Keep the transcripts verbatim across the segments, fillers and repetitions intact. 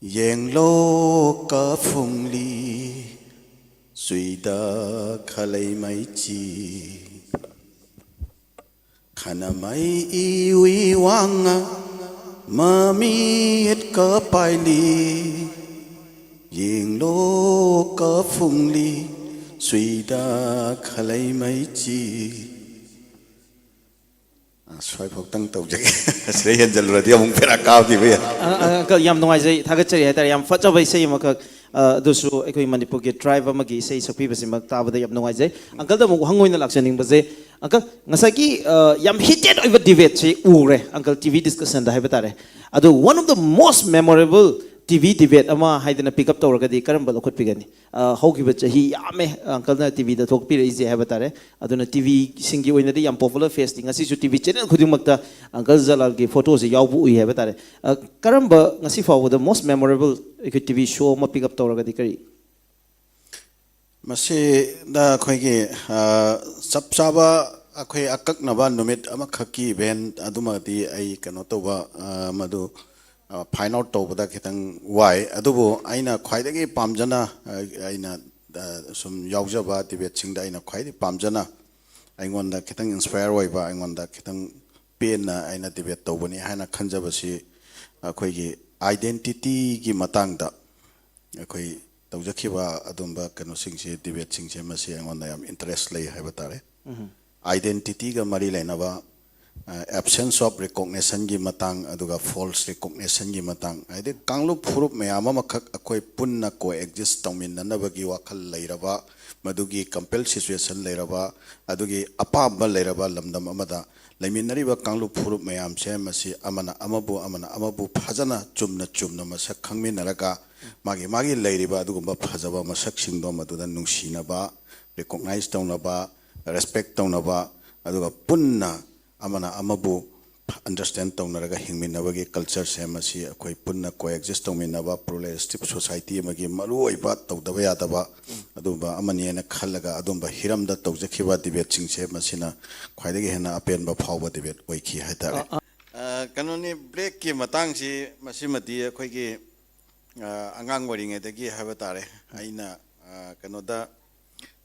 ꯌꯦꯡꯂꯣ ꯀꯐꯨꯡꯂꯤ ꯆꯨꯏꯗ ꯈꯂꯩ ꯃꯩꯆꯤ, ꯈꯅꯃꯩ ꯏꯋꯤ ꯋꯥꯉ ꯃꯃꯤꯠ ꯀꯄꯥꯏꯂꯤ꯫ ꯌꯦꯡꯂꯣ ꯀꯐꯨꯡꯂꯤ ꯆꯨꯏꯗ ꯈꯂꯩ ꯃꯩꯆꯤ꯫ ꯑ, ꯁ꯭ꯋꯥꯏꯐꯥꯎꯇꯪ ꯇꯧꯖꯒꯦ꯫ ꯁꯤꯗ ꯍꯦꯟꯖꯜꯂꯨꯔꯗꯤ ꯑꯃꯨꯛ ꯕꯦꯔꯥ ꯀꯥꯕꯗꯤ ꯌꯥꯏ꯫ ꯑ, ꯑ, ꯑꯪꯀꯜ, ꯌꯥꯝ ꯅꯨꯡꯉꯥꯏꯖꯩ, ꯊꯥꯒꯠꯆꯔꯤ ꯍꯥꯏꯇꯥꯔꯦ꯫ ꯌꯥꯝ ꯐꯖꯕ ꯏꯁꯩ ꯑꯃꯈꯛ, ꯑ, ꯑꯗꯨꯁꯨ ꯑꯩꯈꯣꯏ ꯃꯅꯤꯄꯨꯔꯒꯤ tribe ꯑꯃꯒꯤ ꯏꯁꯩ ꯁꯛꯄꯤꯕꯁꯤꯃꯛ ꯇꯥꯕꯗ ꯌꯥꯝ ꯅꯨꯡꯉꯥꯏꯖꯩ꯫ ꯑꯪꯀꯜꯗ ꯑꯃꯨꯛ ꯍꯪ ꯑꯣꯏꯅ ꯂꯥꯛꯆꯅꯤꯡꯕꯁꯦ, ꯑꯪꯀꯜ, ꯉꯁꯥꯏꯒꯤ, ꯑ, ꯌꯥꯝ heated ꯑꯣꯏꯕ debateꯁꯤ ꯎꯔꯦ, ꯑꯪꯀꯜ, TV discussionꯗ ꯍꯥꯏꯕ ꯇꯥꯔꯦ꯫ ꯑꯗꯣ one of the most memorable TV debate ꯑꯃ ꯍꯥꯏꯗꯅ pick up ꯇꯧꯔꯒꯗꯤ ꯀꯔꯝꯕ ꯂꯧꯈꯠꯄꯤꯒꯅꯤ? ꯑ, ꯍꯧꯈꯤꯕ ꯆꯍꯤ ꯌꯥꯝꯃꯦ, ꯑꯪꯀꯜꯅ TVꯗ ꯊꯣꯛꯄꯤꯔꯛꯏꯁꯦ ꯍꯥꯏꯕ ꯇꯥꯔꯦ꯫ ꯑꯗꯨꯅ TVꯁꯤꯡꯒꯤ ꯑꯣꯏꯅꯗꯤ ꯌꯥꯝ popular faceꯅꯤ꯫ ꯉꯁꯤꯁꯨ TV channel ꯈꯨꯗꯤꯡꯃꯛꯇ ꯑꯪꯀꯜ ꯖꯂꯥꯜꯒꯤ photoꯁꯦ ꯌꯥꯎꯕ ꯎꯏ ꯍꯥꯏꯕ ꯇꯥꯔꯦ꯫ ꯑ, ꯀꯔꯝꯕ ꯉꯁꯤ ꯐꯥꯎꯕꯗ most memorable ꯑꯩꯈꯣꯏ TV show ꯑꯃ pick up ꯇꯧꯔꯒꯗꯤ ꯀꯔꯤ? ꯃꯁꯤꯗ ꯑꯩꯈꯣꯏꯒꯤ, ꯑ, ꯆꯞ ꯆꯥꯕ ꯑꯩꯈꯣꯏ ꯑꯀꯛꯅꯕ ꯅꯨꯃꯤꯠ ꯑꯃꯈꯛꯀꯤ event ꯑꯗꯨꯃꯗꯤ ꯑꯩ ꯀꯩꯅꯣ ꯇꯧꯕ, ꯑ, ꯃꯗꯨ, ꯑ, find out ꯇꯧꯕꯗ ꯈꯤꯇꯪ ꯋꯥꯏ꯫ ꯑꯗꯨꯕꯨ ꯑꯩꯅ ꯈ꯭ꯋꯥꯏꯗꯒꯤ ꯄꯥꯝꯖꯅ, ꯑ, ꯑꯩꯅ, ꯑ, ꯁꯨꯝ ꯌꯥꯎꯖꯕ debateꯁꯤꯡꯗ ꯑꯩꯅ ꯈ꯭ꯋꯥꯏꯗꯒꯤ ꯄꯥꯝꯖꯅ, ꯑꯩꯉꯣꯟꯗ ꯈꯤꯇꯪ inspire ꯑꯣꯏꯕ, ꯑꯩꯉꯣꯟꯗ ꯈꯤꯇꯪ ꯄꯦꯟꯅ ꯑꯩꯅ debate ꯇꯧꯕꯅꯤ ꯍꯥꯏꯅ ꯈꯟꯖꯕꯁꯤ ꯑꯩꯈꯣꯏꯒꯤ identityꯒꯤ ꯃꯇꯥꯡꯗ ꯑꯩꯈꯣꯏ ꯇꯧꯖꯈꯤꯕ ꯑꯗꯨꯝꯕ ꯀꯩꯅꯣꯁꯤꯡꯁꯦ, debateꯁꯤꯡꯁꯦ, ꯃꯁꯤ ꯑꯩꯉꯣꯟꯗ ꯌꯥꯝ interest ꯂꯩ ꯍꯥꯏꯕ ꯇꯥꯔꯦ꯫ Identityꯒ ꯃꯔꯤ ꯂꯩꯅꯕ, ꯑ, absence of recognitionꯒꯤ ꯃꯇꯥꯡ, ꯑꯗꯨꯒ false recognitionꯒꯤ ꯃꯇꯥꯡ, ꯍꯥꯏꯗꯤ ꯀꯥꯡꯂꯨꯞ ꯐꯨꯔꯨꯞ ꯃꯌꯥꯝ ꯑꯃꯈꯛ ꯑꯩꯈꯣꯏ ꯄꯨꯟꯅ coexist ꯇꯧꯃꯤꯟꯅꯅꯕꯒꯤ ꯋꯥꯈꯜ ꯂꯩꯔꯕ, ꯃꯗꯨꯒꯤ compel situation ꯂꯩꯔꯕ, ꯑꯗꯨꯒꯤ ꯑꯄꯥꯝꯕ ꯂꯩꯔꯕ ꯂꯝꯗꯝ ꯑꯃꯗ ꯂꯩꯃꯤꯟꯅꯔꯤꯕ ꯀꯥꯡꯂꯨꯞ ꯐꯨꯔꯨꯞ ꯃꯌꯥꯝꯁꯦ, ꯃꯁꯤ ꯑꯃꯅ ꯑꯃꯕꯨ, ꯑꯃꯅ ꯑꯃꯕꯨ ꯐꯖꯅ ꯆꯨꯝꯅ ꯆꯨꯝꯅ ꯃꯁꯛ ꯈꯪꯃꯤꯟꯅꯔꯒ, ꯃꯥꯒꯤ, ꯃꯥꯒꯤ ꯂꯩꯔꯤꯕ ꯑꯗꯨꯒꯨꯝꯕ ꯐꯖꯕ ꯃꯁꯛꯁꯤꯡꯗꯣ ꯃꯗꯨꯗ ꯅꯨꯡꯁꯤꯅꯕ, recognize ꯇꯧꯅꯕ, respect ꯇꯧꯅꯕ, ꯑꯗꯨꯒ ꯄꯨꯟꯅ ꯑꯃꯅ ꯑꯃꯕꯨ understand ꯇꯧꯅꯔꯒ ꯍꯤꯡꯃꯤꯟꯅꯕꯒꯤ cultureꯁꯦ, ꯃꯁꯤ ꯑꯩꯈꯣꯏ ꯄꯨꯟꯅ coexist ꯇꯧꯃꯤꯟꯅꯕ pluralistic society ꯑꯃꯒꯤ ꯃꯔꯨꯑꯣꯏꯕ ꯇꯧꯗꯕ ꯌꯥꯗꯕ ꯑꯗꯨꯒꯨꯝꯕ ꯑꯃꯅꯤ ꯍꯥꯏꯅ ꯈꯜꯂꯒ, ꯑꯗꯨꯝꯕ ꯍꯤꯔꯝꯗ ꯇꯧꯖꯈꯤꯕ debateꯁꯤꯡꯁꯦ, ꯃꯁꯤꯅ ꯈ꯭ꯋꯥꯏꯗꯒꯤ ꯍꯦꯟꯅ ꯑꯄꯦꯟꯕ ꯐꯥꯎꯕ debate ꯑꯣꯏꯈꯤ ꯍꯥꯏꯇꯥꯔꯦ꯫ ꯑ, ꯀꯩꯅꯣꯅꯤ, breakꯀꯤ ꯃꯇꯥꯡꯁꯤ, ꯃꯁꯤꯃꯗꯤ ꯑꯩꯈꯣꯏꯒꯤ ꯑ, ꯑꯉꯥꯡ ꯑꯣꯏꯔꯤꯉꯩꯗꯒꯤ ꯍꯥꯏꯕ ꯇꯥꯔꯦ, ꯑꯩꯅ, ꯑ, ꯀꯩꯅꯣꯗ,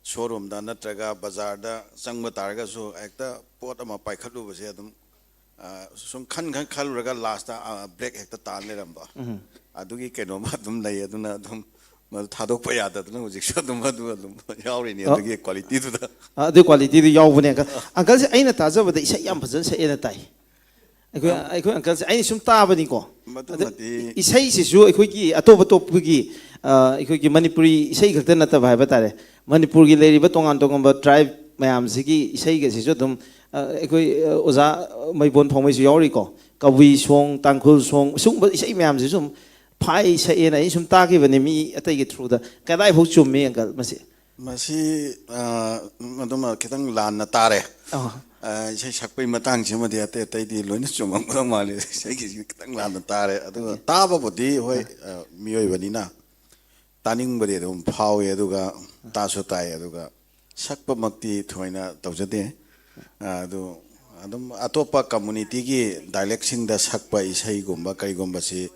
ꯁꯣꯔꯨꯝꯗ ꯅꯠꯇ꯭ꯔꯒ ꯕꯖꯥꯔꯗ ꯆꯪꯕ ꯇꯥꯔꯒꯁꯨ ꯍꯦꯛꯇ ꯄꯣꯠ ꯑꯃ ꯄꯥꯏꯈꯠꯂꯨꯕꯁꯦ ꯑꯗꯨꯝ, ꯑ, ꯁꯨꯝ ꯈꯟ ꯈꯟ ꯈꯜꯂꯨꯔꯒ ꯂꯥꯁꯇ, ꯑ, ꯕ꯭ꯔꯦꯛ ꯍꯦꯛꯇ ꯇꯥ ꯂꯩꯔꯝꯕ꯫ ꯑꯗꯨꯒꯤ ꯀꯩꯅꯣꯝꯃ ꯑꯗꯨꯝ ꯂꯩ꯫ ꯑꯗꯨꯅ ꯑꯗꯨꯝ ꯃꯗꯨ ꯊꯥꯗꯣꯛꯄ ꯌꯥꯗꯗꯅ ꯍꯧꯖꯤꯛꯁꯨ ꯑꯗꯨꯝ ꯑꯗꯨ ꯑꯗꯨꯝ ꯌꯥꯎꯔꯤꯅꯤ꯫ ꯑꯣ꯫ ꯑꯗꯨꯒꯤ ꯀ꯭ꯋꯥꯂꯤꯇꯤꯗꯨꯗ꯫ ꯑ, ꯑꯗꯨꯒꯤ ꯀ꯭ꯋꯥꯂꯤꯇꯤꯗꯨ ꯌꯥꯎꯕꯅꯦ꯫ ꯑꯪꯀꯜ, ꯑꯪꯀꯜꯁꯦ ꯑꯩꯅ ꯇꯥꯖꯕꯗ ꯏꯁꯩ ꯌꯥꯝ ꯐꯖꯅ ꯁꯛꯑꯦꯅ ꯇꯥꯏ꯫ ꯑꯩꯈꯣꯏ, ꯑꯪ-, ꯑꯩꯈꯣꯏ ꯑꯪꯀꯜꯁꯦ ꯑꯩꯅ ꯁꯨꯝ ꯇꯥꯕꯅꯤꯀꯣ꯫ ꯑꯗ ꯃꯗꯨꯃꯗꯤ ꯏꯁꯩꯁꯤꯁꯨ ꯑꯩꯈꯣꯏꯒꯤ ꯑꯇꯣꯞ ꯑꯇꯣꯞꯄꯒꯤ, ꯑ, ꯑꯩꯈꯣꯏꯒꯤ ꯃꯅꯤꯄꯨꯔꯤ ꯏꯁꯩ ꯈꯛꯇ ꯅꯠꯇꯕ ꯍꯥꯏꯕ ꯇꯥꯔꯦ, ꯃꯅꯤꯄꯨꯔꯒꯤ ꯂꯩꯔꯤꯕ ꯇꯣꯉꯥꯟ ꯇꯣꯉꯥꯟꯕ ꯇ꯭ꯔꯥꯏꯕ ꯃꯌꯥꯝꯁꯤꯒꯤ ꯏꯁꯩꯒꯁꯤꯁꯨ ꯑꯗꯨꯝ, ꯑ, ꯑꯩꯈꯣꯏ, ꯑ, ꯑꯣꯖꯥ ꯃꯩꯕꯣꯟ ꯐꯥꯎꯃꯩꯁꯨ ꯌꯥꯎꯔꯤꯀꯣ꯫ ꯀꯕꯨꯏ ꯁꯣꯡ, ꯇꯥꯡꯈꯨꯜ ꯁꯣꯡ, ꯁꯤꯒꯨꯝꯕ ꯏꯁꯩ ꯃꯌꯥꯝꯁꯤ ꯁꯨꯝ ꯐꯥꯏ ꯁꯛꯑꯦꯅ ꯑꯩ ꯁꯨꯝ ꯇꯥꯈꯤꯕꯅꯤ ꯃꯤ ꯑꯇꯩꯒꯤ ꯊ꯭ꯔꯨꯗ꯫ ꯀꯗꯥꯏꯐꯥꯎ ꯆꯨꯝꯃꯤ ꯑꯪꯀꯜ ꯃꯁꯤ? ꯃꯁꯤ, ꯑ, ꯑꯗꯨꯃ ꯈꯤꯇꯪ ꯂꯥꯟꯅ ꯇꯥꯔꯦ꯫ ꯑꯣ꯫ ꯑ, ꯏꯁꯩ ꯁꯛꯄꯒꯤ ꯃꯇꯥꯡꯁꯤꯃꯗꯤ ꯑꯇꯩ ꯑꯇꯩꯗꯤ ꯂꯣꯏꯅ ꯆꯨꯝꯃꯝꯒꯗꯧ ꯃꯥꯜꯂꯤ꯫ ꯏꯁꯩꯒꯤꯁꯤ ꯈꯤꯇꯪ ꯂꯥꯟꯅ ꯇꯥꯔꯦ꯫ ꯑꯗꯨꯒ ꯑꯣꯀꯦ꯫ ꯇꯥꯕꯕꯨꯗꯤ ꯍꯣꯏ, ꯑ꯫ ꯑ, ꯃꯤꯑꯣꯏꯕꯅꯤꯅ ꯇꯥꯅꯤꯡꯕꯗꯤ ꯑꯗꯨꯝ ꯐꯥꯎꯏ, ꯑꯗꯨꯒ ꯇꯥꯁꯨ ꯇꯥꯏ, ꯑꯗꯨꯒ ꯁꯛꯄꯃꯛꯇꯤ ꯊꯣꯏꯅ ꯇꯧꯖꯗꯦ꯫ ꯑ, ꯑꯗꯨ ꯑꯗꯨꯝ ꯑꯇꯣꯞꯄ ꯀꯝꯃꯨꯅꯤꯇꯤꯒꯤ ꯗꯥꯏꯂꯦꯛꯁꯤꯡꯗ ꯁꯛꯄ ꯏꯁꯩꯒꯨꯝꯕ ꯀꯩꯒꯨꯝꯕꯁꯤ,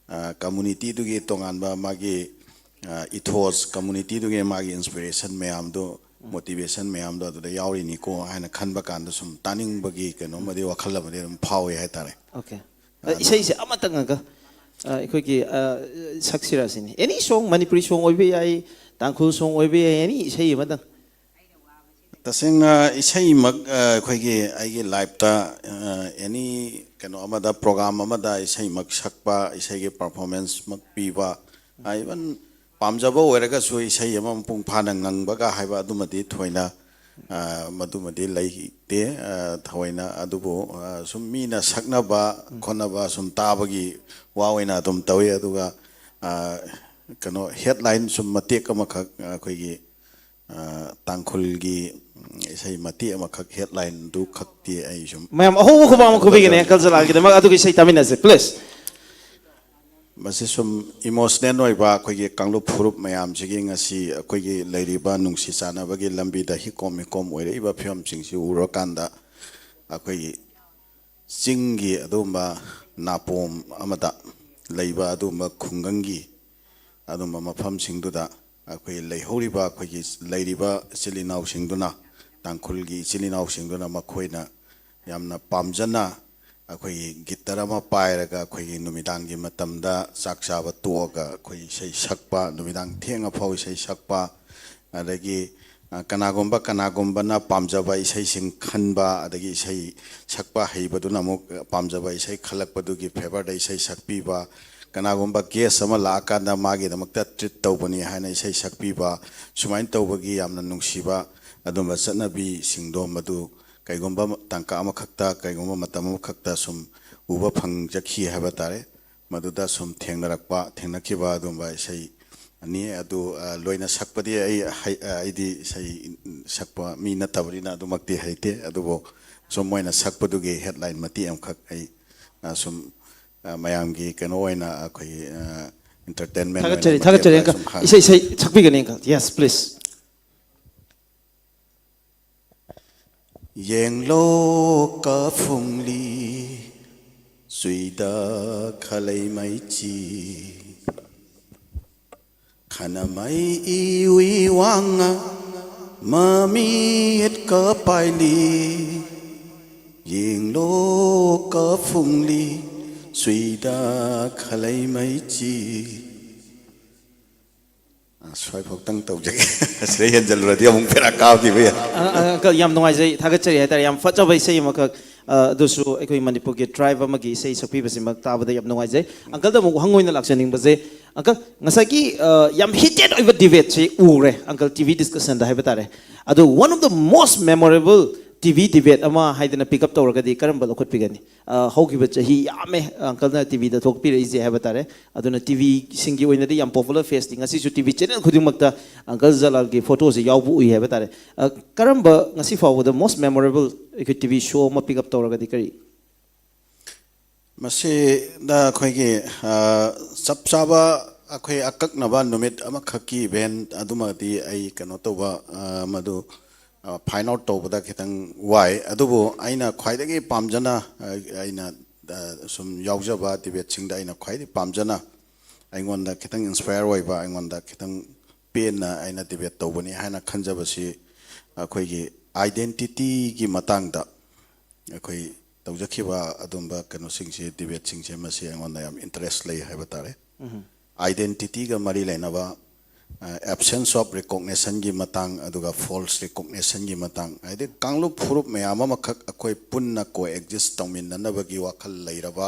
ꯑ, ꯀꯝꯃꯨꯅꯤꯇꯤꯗꯨꯒꯤ ꯇꯣꯉꯥꯟꯕ ꯃꯥꯒꯤ, ꯑ, ꯏꯊꯣꯁ, ꯀꯝꯃꯨꯅꯤꯇꯤꯗꯨꯒꯤ ꯃꯥꯒꯤ ꯏꯟꯁꯄꯤꯔꯦꯁꯟ ꯃꯌꯥꯝꯗꯣ, ꯃꯣꯇꯤꯚꯦꯁꯟ ꯃꯌꯥꯝꯗꯣ ꯑꯗꯨꯗ ꯌꯥꯎꯔꯤꯅꯤꯀꯣ ꯍꯥꯏꯅ ꯈꯟꯕ ꯀꯥꯟꯗ ꯁꯨꯝ ꯇꯥꯅꯤꯡꯕꯒꯤ ꯀꯩꯅꯣꯝꯃꯗꯤ, ꯋꯥꯈꯜ ꯑꯃꯗꯤ ꯑꯗꯨꯝ ꯐꯥꯎꯏ ꯍꯥꯏꯇꯥꯔꯦ꯫ ꯑꯣꯀꯦ꯫ ꯑ, ꯑꯗꯨꯅ ꯏꯁꯩꯁꯦ ꯑꯃꯇꯪ ꯑꯪꯀꯜ, ꯑ, ꯑꯩꯈꯣꯏꯒꯤ, ꯑ, ꯁꯛꯁꯤꯔꯥ ꯁꯤꯅꯤ꯫ ꯑꯦꯅꯤ ꯁꯣꯡ, ꯃꯅꯤꯄꯨꯔꯤ ꯁꯣꯡ ꯑꯣꯏꯕ ꯌꯥꯏ, ꯇꯥꯡꯈꯨꯜ ꯁꯣꯡ ꯑꯣꯏꯕ ꯌꯥꯏ, ꯑꯦꯅꯤ ꯏꯁꯩ ꯑꯃꯇꯪ꯫ ꯇꯁꯦꯡꯅ ꯏꯁꯩꯃꯛ, ꯑ, ꯑꯩꯈꯣꯏꯒꯤ ꯑꯩꯒꯤ ꯂꯥꯏꯐꯇ, ꯑ, ꯑꯦꯅꯤ ꯀꯩꯅꯣ ꯑꯃꯗ, ꯄ꯭ꯔꯣꯒ꯭ꯔꯥꯝ ꯑꯃꯗ ꯏꯁꯩꯃꯛ ꯁꯛꯄ, ꯏꯁꯩꯒꯤ ꯄꯔꯐꯣꯔꯃꯦꯟꯁꯃꯛ ꯄꯤꯕ, ꯑ, ꯏꯚꯟ ꯄꯥꯝꯖꯕ ꯑꯣꯏꯔꯒꯁꯨ ꯏꯁꯩ ꯑꯃ ꯃꯄꯨꯡ ꯐꯥꯅ ꯉꯪꯕꯒ ꯍꯥꯏꯕ ꯑꯗꯨꯃꯗꯤ ꯊꯣꯏꯅ, ꯑ, ꯃꯗꯨꯃꯗꯤ ꯂꯩꯇꯦ, ꯑ, ꯊꯑꯣꯏꯅ꯫ ꯑꯗꯨꯕꯨ, ꯑ, ꯁꯨꯝ ꯃꯤꯅ ꯁꯛꯅꯕ ꯈꯣꯠꯅꯕ ꯁꯨꯝ ꯇꯥꯕꯒꯤ ꯋꯥ ꯑꯣꯏꯅ ꯑꯗꯨꯝ ꯇꯧꯏ꯫ ꯑꯗꯨꯒ, ꯑ, ꯀꯩꯅꯣ, ꯍꯦꯗꯂꯥꯏꯟ ꯁꯨꯝ ꯃꯇꯦꯛ ꯑꯃꯈꯛ, ꯑꯩꯈꯣꯏꯒꯤ, ꯑ, ꯇꯥꯡꯈꯨꯜꯒꯤ, ꯎꯝ, ꯏꯁꯩ ꯃꯇꯦꯛ ꯑꯃꯈꯛ, ꯍꯦꯗꯂꯥꯏꯟꯗꯨ ꯈꯛꯇꯤ ꯑꯩ ꯁꯨꯝ ꯃꯌꯥꯝ ꯑꯍꯧꯕ ꯈꯨꯕꯥꯛ ꯑꯃ ꯈꯨꯕꯤꯒꯅꯦ ꯇꯧꯖꯔꯛꯀꯦ꯫ ꯑꯪꯀꯜ ꯆꯂꯥꯜꯒꯤꯗꯃꯛ꯫ ꯑꯗꯨꯒ ꯏꯁꯩ ꯇꯥꯃꯤꯟꯅꯁꯦ, ꯄ꯭ꯂꯤꯖ꯫ ꯃꯁꯤ ꯁꯨꯝ ꯏꯃꯣꯁꯅꯦꯜ ꯑꯣꯏꯕ ꯑꯩꯈꯣꯏꯒꯤ ꯀꯥꯡꯂꯨꯞ ꯐꯨꯔꯨꯞ ꯃꯌꯥꯝꯁꯤꯒꯤ ꯉꯁꯤ ꯑꯩꯈꯣꯏꯒꯤ ꯂꯩꯔꯤꯕ ꯅꯨꯡꯁꯤ ꯆꯥꯟꯅꯕꯒꯤ ꯂꯝꯕꯤꯗ ꯍꯤꯀꯣꯝ ꯍꯤꯀꯣꯝ ꯑꯣꯏꯔꯛꯏꯕ ꯐꯤꯕꯝꯁꯤꯡꯁꯤ ꯎꯔꯀꯥꯟꯗ, ꯑꯩꯈꯣꯏꯒꯤ ꯆꯤꯡꯒꯤ ꯑꯗꯨꯒꯨꯝꯕ ꯅꯥꯄꯣꯝ ꯑꯃꯗ ꯂꯩꯕ ꯑꯗꯨꯒꯨꯝꯕ ꯈꯨꯡꯒꯪꯒꯤ ꯑꯗꯨꯝꯕ ꯃꯐꯝꯁꯤꯡꯗꯨꯗ ꯑꯩꯈꯣꯏ ꯂꯩꯍꯧꯔꯤꯕ ꯑꯩꯈꯣꯏꯒꯤ ꯂꯩꯔꯤꯕ ꯏꯆꯤꯜ ꯏꯅꯥꯎꯁꯤꯡꯗꯨꯅ, ꯇꯥꯡꯈꯨꯜꯒꯤ ꯏꯆꯤꯜ ꯏꯅꯥꯎꯁꯤꯡꯗꯨꯅ ꯃꯈꯣꯏꯅ ꯌꯥꯝꯅ ꯄꯥꯝꯖꯅ ꯑꯩꯈꯣꯏꯒꯤ ꯒꯤꯇꯔ ꯑꯃ ꯄꯥꯏꯔꯒ ꯑꯩꯈꯣꯏꯒꯤ ꯅꯨꯃꯤꯗꯥꯡꯒꯤ ꯃꯇꯝꯗ ꯆꯥꯛ ꯆꯥꯕ ꯇꯣꯛꯑꯒ ꯑꯩꯈꯣꯏ ꯏꯁꯩ ꯁꯛꯄ, ꯅꯨꯃꯤꯗꯥꯡ ꯊꯦꯡꯉ ꯐꯥꯎ ꯏꯁꯩ ꯁꯛꯄ, ꯑꯗꯒꯤ ꯑ, ꯀꯅꯥꯒꯨꯝꯕ ꯀꯅꯥꯒꯨꯝꯕꯅ ꯄꯥꯝꯖꯕ ꯏꯁꯩꯁꯤꯡ ꯈꯟꯕ, ꯑꯗꯒꯤ ꯏꯁꯩ ꯁꯛꯄ ꯍꯩꯕꯗꯨꯅ ꯑꯃꯨꯛ ꯄꯥꯝꯖꯕ ꯏꯁꯩ ꯈꯜꯂꯛꯄꯗꯨꯒꯤ ꯐꯦꯚꯔꯗ ꯏꯁꯩ ꯁꯛꯄꯤꯕ, ꯀꯅꯥꯒꯨꯝꯕ ꯒꯦꯁ ꯑꯃ ꯂꯥꯛꯑꯀꯥꯟꯗ ꯃꯥꯒꯤꯗꯃꯛꯇ ꯇ꯭ꯔꯤꯠ ꯇꯧꯕꯅꯤ ꯍꯥꯏꯅ ꯏꯁꯩ ꯁꯛꯄꯤꯕ, ꯁꯨꯃꯥꯏꯅ ꯇꯧꯕꯒꯤ ꯌꯥꯝꯅ ꯅꯨꯡꯁꯤꯕ ꯑꯗꯨꯝꯕ ꯆꯠꯅꯕꯤꯁꯤꯡꯗꯣ ꯃꯗꯨ ꯀꯩꯒꯨꯝꯕ ꯇꯥꯡꯀꯛ ꯑꯃꯈꯛꯇ, ꯀꯩꯒꯨꯝꯕ ꯃꯇꯝ ꯑꯃꯈꯛꯇ ꯁꯨꯝ ꯎꯕ ꯐꯪꯖꯈꯤ ꯍꯥꯏꯕ ꯇꯥꯔꯦ꯫ ꯃꯗꯨꯗ ꯁꯨꯝ ꯊꯦꯡꯅꯔꯛꯄ, ꯊꯦꯡꯅꯈꯤꯕ ꯑꯗꯨꯝꯕ ꯏꯁꯩ ꯑꯅꯤ ꯑꯗꯨ, ꯑ, ꯂꯣꯏꯅ ꯁꯛꯄꯗꯤ ꯑꯩ ꯍꯩ-, ꯑ, ꯑꯩꯗꯤ ꯏꯁꯩ ꯁꯛꯄ ꯃꯤ ꯅꯠꯇꯕꯅꯤꯅ ꯑꯗꯨꯃꯛꯇꯤ ꯍꯩꯇꯦ꯫ ꯑꯗꯨꯕꯨ ꯁꯨꯝ ꯃꯣꯏꯅ ꯁꯛꯄꯗꯨꯒꯤ ꯍꯦꯗꯂꯥꯏꯟ ꯃꯇꯦꯛ ꯑꯃꯈꯛ ꯑꯩ, ꯑ, ꯁꯨꯝ, ꯑ, ꯃꯌꯥꯝꯒꯤ ꯀꯩꯅꯣ ꯑꯣꯏꯅ ꯑꯩꯈꯣꯏꯒꯤ, ꯑ, entertainment ꯑꯣꯏꯅ ꯊꯥꯒꯠꯆꯔꯤ, ꯃꯇꯦꯛ ꯊꯥꯒꯠꯆꯔꯤ, ꯑꯃꯈꯛ ꯑꯪꯀꯜ꯫ ꯁꯨꯝ ꯍꯥ-, ꯏꯁꯩ, ꯏꯁꯩ ꯁꯛꯄꯤꯒꯅꯤ, ꯑꯪꯀꯜ꯫ Yes, please. ꯌꯦꯡꯂꯣ ꯀꯐꯨꯡꯂꯤ ꯆꯨꯏꯗ ꯈꯂꯩ ꯃꯩꯆꯤ, ꯈꯅꯃꯩ ꯏꯋꯤ ꯋꯥꯉ ꯃꯃꯤꯠ ꯀꯄꯥꯏꯂꯤ꯫ ꯌꯦꯡꯂꯣ ꯀꯐꯨꯡꯂꯤ ꯆꯨꯏꯗ ꯈꯂꯩ ꯃꯩꯆꯤ꯫ ꯑ, ꯁ꯭ꯋꯥꯏꯐꯥꯎꯇꯪ ꯇꯧꯖꯒꯦ꯫ ꯁꯤꯗ ꯍꯦꯟꯖꯜꯂꯨꯔꯗꯤ ꯑꯃꯨꯛ ꯕꯦꯔꯥ ꯀꯥꯈꯤꯕ ꯌꯥꯏ꯫ ꯑ, ꯑ, ꯑꯪꯀꯜ, ꯌꯥꯝ ꯅꯨꯡꯉꯥꯏꯖꯩ, ꯊꯥꯒꯠꯆꯔꯤ ꯍꯥꯏꯇꯥꯔꯦ꯫ ꯌꯥꯝ ꯐꯖꯕ ꯏꯁꯩ ꯑꯃꯈꯛ, ꯑ, ꯑꯗꯨꯁꯨ ꯑꯩꯈꯣꯏ ꯃꯅꯤꯄꯨꯔꯒꯤ ꯇ꯭ꯔꯥꯏꯕ ꯑꯃꯒꯤ ꯏꯁꯩ ꯁꯛꯄꯤꯕꯁꯤꯃꯛ ꯇꯥꯕꯗ ꯌꯥꯝ ꯅꯨꯡꯉꯥꯏꯖꯩ꯫ ꯑꯪꯀꯜꯗ ꯑꯃꯨꯛ ꯋꯥꯍꯪ ꯑꯣꯏꯅ ꯂꯥꯛꯆꯅꯤꯡꯕꯁꯦ, ꯑꯪꯀꯜ, ꯉꯁꯥꯏꯒꯤ, ꯑ, ꯌꯥꯝ ꯍꯤꯇꯦꯠ ꯑꯣꯏꯕ ꯗꯤꯕꯦꯠꯁꯤ ꯎꯔꯦ, ꯑꯪꯀꯜ, ꯇꯤ ꯚꯤ ꯗꯤꯁꯀꯁꯟꯗ ꯍꯥꯏꯕ ꯇꯥꯔꯦ꯫ ꯑꯗꯣ one of the most memorable T V debate ꯑꯃ ꯍꯥꯏꯗꯅ ꯄꯤꯛ ꯑꯞ ꯇꯧꯔꯒꯗꯤ ꯀꯔꯝꯕ ꯂꯧꯈꯠꯄꯤꯒꯅꯤ? ꯑ, ꯍꯧꯈꯤꯕ ꯆꯍꯤ ꯌꯥꯝꯃꯦ ꯑꯪꯀꯜꯅ ꯇꯤ ꯚꯤꯗ ꯊꯣꯛꯄꯤꯔꯛꯏꯁꯦ ꯍꯥꯏꯕ ꯇꯥꯔꯦ꯫ ꯑꯗꯨꯅ ꯇꯤ ꯚꯤꯁꯤꯡꯒꯤ ꯑꯣꯏꯅꯗꯤ ꯌꯥꯝ ꯄꯣꯄꯨꯂꯔ ꯐꯦꯁꯅꯤ꯫ ꯉꯁꯤꯁꯨ ꯇꯤ ꯚꯤ ꯆꯦꯅꯦꯜ ꯈꯨꯗꯤꯡꯃꯛꯇ ꯑꯪꯀꯜ ꯖꯂꯥꯜꯒꯤ ꯐꯣꯇꯣꯁꯦ ꯌꯥꯎꯕ ꯎꯏ ꯍꯥꯏꯕ ꯇꯥꯔꯦ꯫ ꯑ, ꯀꯔꯝꯕ ꯉꯁꯤ ꯐꯥꯎꯕꯗ most memorable ꯑꯩꯈꯣꯏ ꯇꯤ ꯚꯤ ꯁꯣ ꯑꯃ ꯄꯤꯛ ꯑꯞ ꯇꯧꯔꯒꯗꯤ ꯀꯔꯤ? ꯃꯁꯤꯗ ꯑꯩꯈꯣꯏꯒꯤ, ꯑ, ꯆꯞ ꯆꯥꯕ ꯑꯩꯈꯣꯏ ꯑꯀꯛꯅꯕ ꯅꯨꯃꯤꯠ ꯑꯃꯈꯛꯀꯤ ꯏꯚꯦꯟ ꯑꯗꯨꯃꯗꯤ ꯑꯩ ꯀꯩꯅꯣ ꯇꯧꯕ, ꯑ, ꯃꯗꯨ, ꯑ, ꯐꯥꯏꯟ ꯑꯥꯎꯠ ꯇꯧꯕꯗ ꯈꯤꯇꯪ ꯋꯥꯏ꯫ ꯑꯗꯨꯕꯨ ꯑꯩꯅ ꯈ꯭ꯋꯥꯏꯗꯒꯤ ꯄꯥꯝꯖꯅ, ꯑ, ꯑꯩꯅ ꯑ, ꯁꯨꯝ ꯌꯥꯎꯖꯕ ꯗꯤꯕꯦꯠꯁꯤꯡꯗ ꯑꯩꯅ ꯈ꯭ꯋꯥꯏꯗꯒꯤ ꯄꯥꯝꯖꯅ, ꯑꯩꯉꯣꯟꯗ ꯈꯤꯇꯪ ꯏꯟꯁꯄꯌꯔ ꯑꯣꯏꯕ, ꯑꯩꯉꯣꯟꯗ ꯈꯤꯇꯪ ꯄꯦꯟꯅ ꯑꯩꯅ ꯗꯤꯕꯦꯠ ꯇꯧꯕꯅꯤ ꯍꯥꯏꯅ ꯈꯟꯖꯕꯁꯤ ꯑꯩꯈꯣꯏꯒꯤ ꯑꯥꯏꯗꯦꯟꯇꯤꯇꯤꯒꯤ ꯃꯇꯥꯡꯗ ꯑꯩꯈꯣꯏ ꯇꯧꯖꯈꯤꯕ ꯑꯗꯨꯝꯕ ꯀꯩꯅꯣꯁꯤꯡꯁꯤ, ꯗꯤꯕꯦꯠꯁꯤꯡꯁꯦ, ꯃꯁꯤ ꯑꯩꯉꯣꯟꯗ ꯌꯥꯝ ꯏꯟꯇꯔꯦꯁ ꯂꯩ ꯍꯥꯏꯕ ꯇꯥꯔꯦ꯫ ꯑꯥꯏꯗꯦꯟꯇꯤꯇꯤꯒ ꯃꯔꯤ ꯂꯩꯅꯕ, ꯑꯦꯞꯁꯦꯟꯁ ꯑꯣꯐ ꯔꯤꯀꯣꯛꯅꯤꯁꯟꯒꯤ ꯃꯇꯥꯡ, ꯑꯗꯨꯒ ꯐꯣꯜꯁ ꯔꯤꯀꯣꯛꯅꯤꯁꯟꯒꯤ ꯃꯇꯥꯡ, ꯍꯥꯏꯗꯤ ꯀꯥꯡꯂꯨꯞ ꯐꯨꯔꯨꯞ ꯃꯌꯥꯝ ꯑꯃꯈꯛ ꯑꯩꯈꯣꯏ ꯄꯨꯟꯅ ꯀꯣ ꯑꯦꯛꯖꯤꯁ ꯇꯧꯃꯤꯟꯅꯅꯕꯒꯤ ꯋꯥꯈꯜ ꯂꯩꯔꯕ,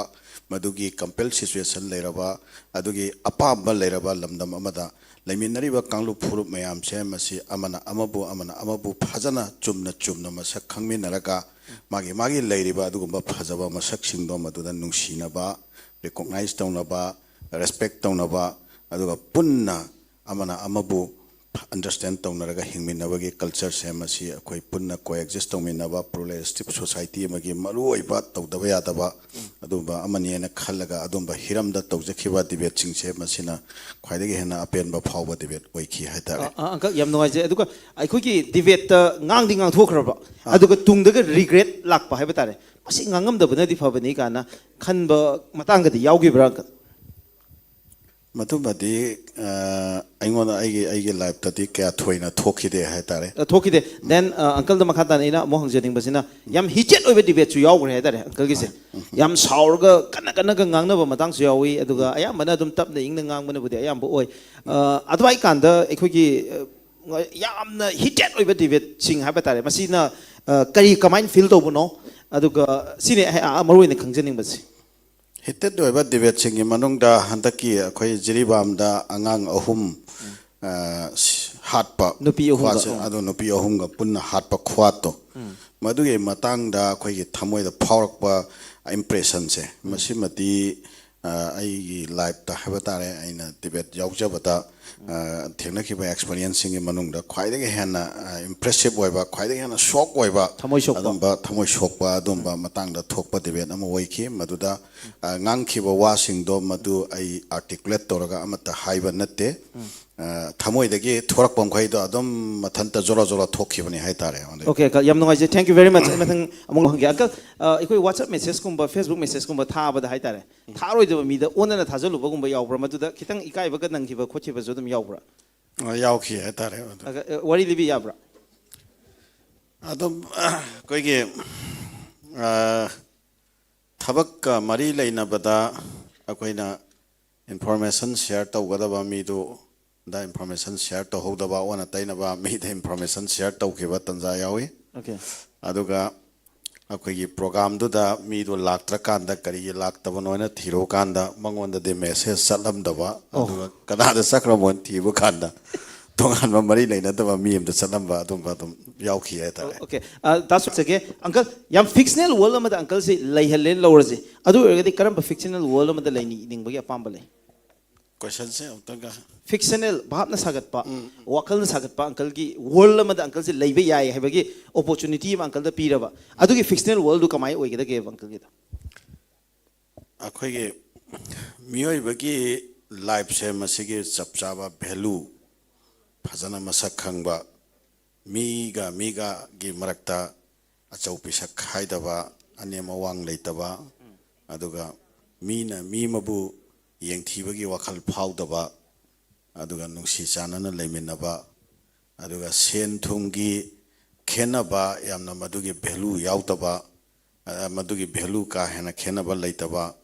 ꯃꯗꯨꯒꯤ ꯀꯝꯄꯦꯜ ꯁꯤꯆꯨꯋꯦꯁꯟ ꯂꯩꯔꯕ, ꯑꯗꯨꯒꯤ ꯑꯄꯥꯝꯕ ꯂꯩꯔꯕ ꯂꯝꯗꯝ ꯑꯃꯗ ꯂꯩꯃꯤꯟꯅꯔꯤꯕ ꯀꯥꯡꯂꯨꯞ ꯐꯨꯔꯨꯞ ꯃꯌꯥꯝꯁꯦ, ꯃꯁꯤ ꯑꯃꯅ ꯑꯃꯕꯨ, ꯑꯃꯅ ꯑꯃꯕꯨ ꯐꯖꯅ ꯆꯨꯝꯅ ꯆꯨꯝꯅ ꯃꯁꯛ ꯈꯪꯃꯤꯟꯅꯔꯒ, ꯃꯥꯒꯤ ꯃꯥꯒꯤ ꯂꯩꯔꯤꯕ ꯑꯗꯨꯒꯨꯝꯕ ꯐꯖꯕ ꯃꯁꯛꯁꯤꯡꯗꯣ ꯃꯗꯨꯗ ꯅꯨꯡꯁꯤꯅꯕ, ꯔꯤꯀꯣꯛꯅꯥꯏꯖ ꯇꯧꯅꯕ, ꯔꯦꯁꯄꯦꯛ ꯇꯧꯅꯕ, ꯑꯗꯨꯒ ꯄꯨꯟꯅ ꯑꯃꯅ ꯑꯃꯕꯨ ꯑꯟꯗꯔꯁꯇꯦꯟ ꯇꯧꯅꯔꯒ ꯍꯤꯡꯃꯤꯟꯅꯕꯒꯤ ꯀꯜꯆꯔꯁꯦ, ꯃꯁꯤ ꯑꯩꯈꯣꯏ ꯄꯨꯟꯅ ꯀꯣꯑꯦꯛꯖꯤꯁ ꯇꯧꯃꯤꯟꯅꯕ ꯄ꯭ꯂꯨꯔꯦꯂꯤꯁꯇꯤꯛ ꯁꯣꯁꯥꯏꯇꯤ ꯑꯃꯒꯤ ꯃꯔꯨꯑꯣꯏꯕ ꯇꯧꯗꯕ ꯌꯥꯗꯕ ꯑꯗꯨꯒꯨꯝꯕ ꯑꯃꯅꯤ ꯍꯥꯏꯅ ꯈꯜꯂꯒ, ꯑꯗꯨꯝꯕ ꯍꯤꯔꯝꯗ ꯇꯧꯖꯈꯤꯕ ꯗꯤꯕꯦꯠꯁꯤꯡꯁꯦ, ꯃꯁꯤꯅ ꯈ꯭ꯋꯥꯏꯗꯒꯤ ꯍꯦꯟꯅ ꯑꯄꯦꯟꯕ ꯐꯥꯎꯕ ꯗꯤꯕꯦꯠ ꯑꯣꯏꯈꯤ ꯍꯥꯏꯇꯥꯔꯦ꯫ ꯑ, ꯑ, ꯑꯪꯀꯜ, ꯌꯥꯝ ꯅꯨꯡꯉꯥꯏꯖꯩ꯫ ꯑꯗꯨꯒ ꯑꯩꯈꯣꯏꯒꯤ ꯗꯤꯕꯦꯠꯇ ꯉꯥꯡꯗꯤ ꯉꯥꯡꯊꯣꯛꯈ꯭ꯔꯕ, ꯑꯗꯨꯒ ꯇꯨꯡꯗꯒ ꯔꯤꯒ꯭ꯔꯦꯠ ꯂꯥꯛꯄ ꯍꯥꯏꯕ ꯇꯥꯔꯦ, ꯃꯁꯤ ꯉꯥꯡꯉꯝꯗꯕꯅꯗꯤ ꯐꯕꯅꯤ ꯀꯥꯏꯅ ꯈꯟꯕ ꯃꯇꯥꯡꯒꯗꯤ ꯌꯥꯎꯈꯤꯕ꯭ꯔꯥ, ꯑꯪꯀꯜ? ꯃꯗꯨꯃꯗꯤ, ꯑ, ꯑꯩꯉꯣꯟꯗ, ꯑꯩꯒꯤ, ꯑꯩꯒꯤ ꯂꯥꯏꯐꯇꯗꯤ ꯀꯌꯥ ꯊꯣꯏꯅ ꯊꯣꯛꯈꯤꯗꯦ ꯍꯥꯏꯇꯥꯔꯦ꯫ ꯑ, ꯊꯣꯛꯈꯤꯗꯦ꯫ ꯗꯦꯟ, ꯑ, ꯑꯪꯀꯜꯗ ꯃꯈꯥ ꯇꯥꯅ ꯑꯩꯅ ꯑꯃꯨꯛ ꯍꯪꯖꯅꯤꯡꯕꯁꯤꯅ, ꯌꯥꯝ ꯍꯤꯇꯦꯠ ꯑꯣꯏꯕ ꯗꯤꯕꯦꯠꯁꯨ ꯌꯥꯎꯈ꯭ꯔꯦ ꯍꯥꯏꯇꯥꯔꯦ, ꯑꯪꯀꯜꯒꯤꯁꯦ꯫ ꯌꯥꯝ ꯁꯥꯎꯔꯒ ꯀꯟꯅ ꯀꯟꯅꯒ ꯉꯥꯡꯅꯕ ꯃꯇꯥꯡꯁꯨ ꯌꯥꯎꯏ, ꯑꯗꯨꯒ ꯑꯌꯥꯝꯕꯅ ꯑꯗꯨꯝ ꯇꯞꯅ ꯏꯪꯅ ꯉꯥꯡꯕꯅꯕꯨꯗꯤ ꯑꯌꯥꯝꯕ ꯑꯣꯏ꯫ ꯑ, ꯑꯗꯨꯃꯥꯏ ꯀꯥꯟꯗ ꯑꯩꯈꯣꯏꯒꯤ, ꯑ, ꯌꯥꯝꯅ ꯍꯤꯇꯦꯠ ꯑꯣꯏꯕ ꯗꯤꯕꯦꯠꯁꯤꯡ ꯍꯥꯏꯕ ꯇꯥꯔꯦ, ꯃꯁꯤꯅ, ꯑ, ꯀꯔꯤ, ꯀꯃꯥꯏꯅ ꯐꯤꯜ ꯇꯧꯕꯅꯣ? ꯑꯗꯨꯒ ꯁꯤꯅꯤ ꯑꯩ, ꯑ, ꯃꯔꯨ ꯑꯣꯏꯅ ꯈꯪꯖꯅꯤꯡꯕꯁꯦ꯫ ꯍꯤꯇꯦꯠ ꯑꯣꯏꯕ ꯗꯤꯕꯦꯠꯁꯤꯡꯒꯤ ꯃꯅꯨꯡꯗ ꯍꯟꯗꯛꯀꯤ ꯑꯩꯈꯣꯏ ꯖꯤꯔꯤꯕꯥꯝꯗ ꯑꯉꯥꯡ ꯑꯍꯨꯝ, ꯑ, ꯁꯤ-, ꯍꯥꯠꯄ ꯅꯨꯄꯤ ꯑꯍꯨꯝꯒ, ꯈꯨꯋꯥꯠꯁꯦ, ꯎꯝ꯫ ꯑꯗꯨ ꯅꯨꯄꯤ ꯑꯍꯨꯝꯒ ꯄꯨꯟꯅ ꯍꯥꯠꯄ ꯈꯨꯋꯥꯠꯇꯣ, ꯃꯗꯨꯒꯤ ꯃꯇꯥꯡꯗ ꯑꯩꯈꯣꯏꯒꯤ ꯊꯃꯣꯏꯗ ꯐꯥꯎꯔꯛꯄ ꯏꯝꯄ꯭ꯔꯦꯁꯟꯁꯦ, ꯃꯁꯤꯃꯗꯤ, ꯑ, ꯑꯩꯒꯤ ꯂꯥꯏꯐꯇ ꯍꯥꯏꯕ ꯇꯥꯔꯦ, ꯑꯩꯅ ꯗꯤꯕꯦꯠ ꯌꯥꯎꯖꯕꯗ ꯑ, ꯊꯦꯡꯅꯈꯤꯕ ꯑꯦꯛꯁꯄꯤꯔꯤꯌꯦꯟꯁꯁꯤꯡꯒꯤ ꯃꯅꯨꯡꯗ ꯈ꯭ꯋꯥꯏꯗꯒꯤ ꯍꯦꯟꯅ ꯏꯝꯄ꯭ꯔꯦꯁꯤꯞ ꯑꯣꯏꯕ, ꯈ꯭ꯋꯥꯏꯗꯒꯤ ꯍꯦꯟꯅ ꯁꯣꯛ ꯑꯣꯏꯕ, ꯊꯃꯣꯏ ꯁꯣꯛꯄ꯫ ꯑꯗꯨꯝꯕ ꯊꯃꯣꯏ ꯁꯣꯛꯄ ꯑꯗꯨꯝꯕ ꯃꯇꯥꯡꯗ ꯊꯣꯛꯄ ꯗꯤꯕꯦꯠ ꯑꯃ ꯑꯣꯏꯈꯤ꯫ ꯃꯗꯨꯗ ꯑ, ꯉꯥꯡꯈꯤꯕ ꯋꯥꯁꯤꯡꯗꯣ ꯃꯗꯨ ꯑꯩ ꯑꯥꯔꯇꯤꯀꯨꯂꯦꯠ ꯇꯧꯔꯒ ꯑꯃꯠꯇ ꯍꯥꯏꯕ ꯅꯠꯇꯦ꯫ ꯑ, ꯊꯃꯣꯏꯗꯒꯤ ꯊꯣꯔꯛꯄ ꯃꯈꯩꯗꯣ ꯑꯗꯨꯝ ꯃꯊꯟꯇ ꯖꯣꯔꯣ ꯖꯣꯔꯣ ꯊꯣꯛꯈꯤꯕꯅꯤ ꯍꯥꯏꯇꯥꯔꯦ꯫ ꯑꯣꯟꯗꯦ꯫ Okay, uncle, ꯌꯥꯝ ꯅꯨꯡꯉꯥꯏꯖꯩ, thank you very much꯫ ꯑꯩ ꯃꯊꯪ ꯑꯃꯨꯛ ꯍꯪꯒꯦ꯫ Uncle, ꯑ, ꯑꯩꯈꯣꯏ WhatsApp message ꯀꯨꯝꯕ, Facebook message ꯀꯨꯝꯕ ꯊꯥꯕꯗ ꯍꯥꯏꯇꯥꯔꯦ, ꯊꯥꯔꯣꯏꯗꯕ ꯃꯤꯗ ꯑꯣꯟꯅꯅ ꯊꯥꯖꯜꯂꯨꯕꯒꯨꯝꯕ ꯌꯥꯎꯕ꯭ꯔꯥ? ꯃꯗꯨꯗ ꯈꯤꯇꯪ ꯏꯀꯥꯏꯕꯒ ꯅꯪꯈꯤꯕ ꯈꯣꯠꯈꯤꯕꯁꯨ ꯑꯗꯨꯝ ꯌꯥꯎꯕ꯭ꯔꯥ? ꯑ, ꯌꯥꯎꯈꯤ ꯍꯥꯏꯇꯥꯔꯦ꯫ ꯑꯗꯨ ꯑ, ꯑ, ꯋꯥꯔꯤ ꯂꯤꯕꯤ ꯌꯥꯕ꯭ꯔꯥ? ꯑꯗꯨꯝ ꯑꯩꯈꯣꯏꯒꯤ ꯑ, ꯊꯕꯛꯀ ꯃꯔꯤ ꯂꯩꯅꯕꯗ ꯑꯩꯈꯣꯏꯅ ꯏꯟꯐꯣꯔꯃꯦꯁꯟ ꯁꯤꯌꯔ ꯇꯧꯒꯗꯕ ꯃꯤꯗꯨꯗ ꯏꯟꯐꯣꯔꯃꯦꯁꯟ ꯁꯤꯌꯔ ꯇꯧꯍꯧꯗꯕ, ꯑꯣꯟꯅ ꯇꯩꯅꯕ ꯃꯤꯗ ꯏꯟꯐꯣꯔꯃꯦꯁꯟ ꯁꯤꯌꯔ ꯇꯧꯈꯤꯕ ꯇꯥꯟꯖꯥ ꯌꯥꯎꯏ꯫ Okay. ꯑꯗꯨꯒ ꯑꯩꯈꯣꯏꯒꯤ ꯄ꯭ꯔꯣꯒꯥꯝꯗꯨꯗ ꯃꯤꯗꯣ ꯂꯥꯛꯇ꯭ꯔꯀꯥꯟꯗ ꯀꯔꯤꯒꯤ ꯂꯥꯛꯇꯕꯅꯣ ꯍꯥꯏꯅ ꯊꯤꯔꯨꯀꯥꯟꯗ ꯃꯉꯣꯟꯗꯗꯤ ꯃꯦꯁꯦꯖ ꯆꯠꯂꯝꯗꯕ, ꯑꯗꯨꯒ ꯀꯅꯥꯗ ꯆꯠꯈ꯭ꯔꯕꯅꯣ ꯊꯤꯕ ꯀꯥꯟꯗ ꯇꯣꯉꯥꯟꯕ ꯃꯔꯤ ꯂꯩꯅꯗꯕ ꯃꯤ ꯑꯃꯗ ꯆꯠꯂꯝꯕ ꯑꯗꯨꯝꯕ ꯑꯗꯨꯝ ꯌꯥꯎꯈꯤ ꯍꯥꯏꯇꯥꯔꯦ꯫ Okay, ꯇꯥꯁꯨ ꯆꯠꯆꯒꯦ꯫ Uncle, ꯌꯥꯝ fictional world ꯑꯃꯗ uncleꯁꯤ ꯂꯩꯍꯜꯂꯦꯅ ꯂꯧꯔꯁꯤ꯫ ꯑꯗꯨ ꯑꯣꯏꯔꯒꯗꯤ ꯀꯔꯝꯕ fictional world ꯑꯃꯗ ꯂꯩꯅꯤꯡꯕꯒꯤ ꯑꯄꯥꯝꯕ ꯂꯩ? ꯀꯣꯏꯁꯟꯁꯦ ꯑꯃꯨꯛꯇꯪꯒ Fictional, ꯚꯥꯞꯅ ꯁꯥꯒꯠꯄ, ꯋꯥꯈꯜꯅ ꯁꯥꯒꯠꯄ uncleꯒꯤ world ꯑꯃꯗ uncleꯁꯤ ꯂꯩꯕ ꯌꯥꯏ ꯍꯥꯏꯕꯒꯤ opportunity ꯑꯃ uncleꯗ ꯄꯤꯔꯕ, ꯑꯗꯨꯒꯤ fictional worldꯗꯨ ꯀꯃꯥꯏꯅ ꯑꯣꯏꯒꯗꯒꯦꯕ uncleꯒꯤꯗꯣ? ꯑꯩꯈꯣꯏꯒꯤ ꯃꯤꯑꯣꯏꯕꯒꯤ ꯂꯥꯏꯐꯁꯦ ꯃꯁꯤꯒꯤ ꯆꯞ ꯆꯥꯕ ꯚꯦꯂꯨ ꯐꯖꯅ ꯃꯁꯛ ꯈꯪꯕ, ꯃꯤꯒ ꯃꯤꯒꯒꯤ ꯃꯔꯛꯇ ꯑꯆꯧ ꯄꯤꯁꯛ ꯈꯥꯏꯗꯕ, ꯑꯅꯦꯝ ꯑꯋꯥꯡ ꯂꯩꯇꯕ, ꯑꯗꯨꯒ ꯃꯤꯅ ꯃꯤ ꯑꯃꯕꯨ ꯌꯦꯡꯊꯤꯕꯒꯤ ꯋꯥꯈꯜ ꯐꯥꯎꯗꯕ, ꯑꯗꯨꯒ ꯅꯨꯡꯁꯤ ꯆꯥꯟꯅꯅ ꯂꯩꯃꯤꯟꯅꯕ, ꯑꯗꯨꯒ ꯁꯦꯟ ꯊꯨꯝꯒꯤ ꯈꯦꯠꯅꯕ, ꯌꯥꯝꯅ ꯃꯗꯨꯒꯤ ꯚꯦꯂꯨ ꯌꯥꯎꯗꯕ, ꯑ, ꯃꯗꯨꯒꯤ ꯚꯦꯂꯨ ꯀꯥ ꯍꯦꯟꯅ ꯈꯦꯠꯅꯕ ꯂꯩꯇꯕ,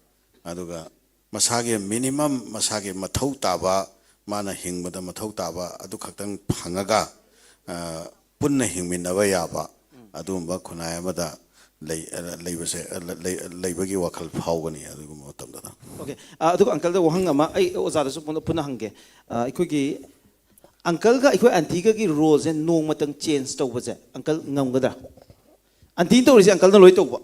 ꯑꯗꯨꯒ ꯃꯁꯥꯒꯤ ꯃꯤꯅꯤꯃꯝ, ꯃꯁꯥꯒꯤ ꯃꯊꯧ ꯇꯥꯕ, ꯃꯥꯅ ꯍꯤꯡꯕꯗ ꯃꯊꯧ ꯇꯥꯕ ꯑꯗꯨ ꯈꯛꯇꯪ ꯐꯪꯉꯒ, ꯑ, ꯄꯨꯟꯅ ꯍꯤꯡꯃꯤꯟꯅꯕ ꯌꯥꯕ ꯑꯗꯨꯒꯨꯝꯕ ꯈꯨꯟꯅꯥꯏ ꯑꯃꯗ ꯂꯩ-, ꯑ, ꯂꯩꯕꯁꯦ, ꯑ, ꯂꯩ-, ꯂꯩꯕꯒꯤ ꯋꯥꯈꯜ ꯐꯥꯎꯒꯅꯤ ꯑꯗꯨꯒꯨꯝꯕ ꯃꯇꯝꯗꯨꯗ꯫ Okay, ꯑ, ꯑꯗꯨꯒ uncleꯗ ꯋꯥꯍꯪ ꯑꯃ ꯑꯩ ꯑꯣꯖꯥꯗꯁꯨ ꯄꯨꯟꯅ, ꯄꯨꯟꯅ ꯍꯪꯒꯦ꯫ ꯑ, ꯑꯩꯈꯣꯏꯒꯤ uncleꯒ ꯑꯩꯈꯣꯏ auntieꯒꯒꯤ roleꯁꯦ ꯅꯣꯡꯃꯇꯪ change ꯇꯧꯕꯁꯦ uncle ꯉꯝꯒꯗ꯭ꯔꯥ? Auntieꯅ ꯇꯧꯔꯤꯁꯦ uncleꯅ ꯂꯣꯏ ꯇꯧꯕ,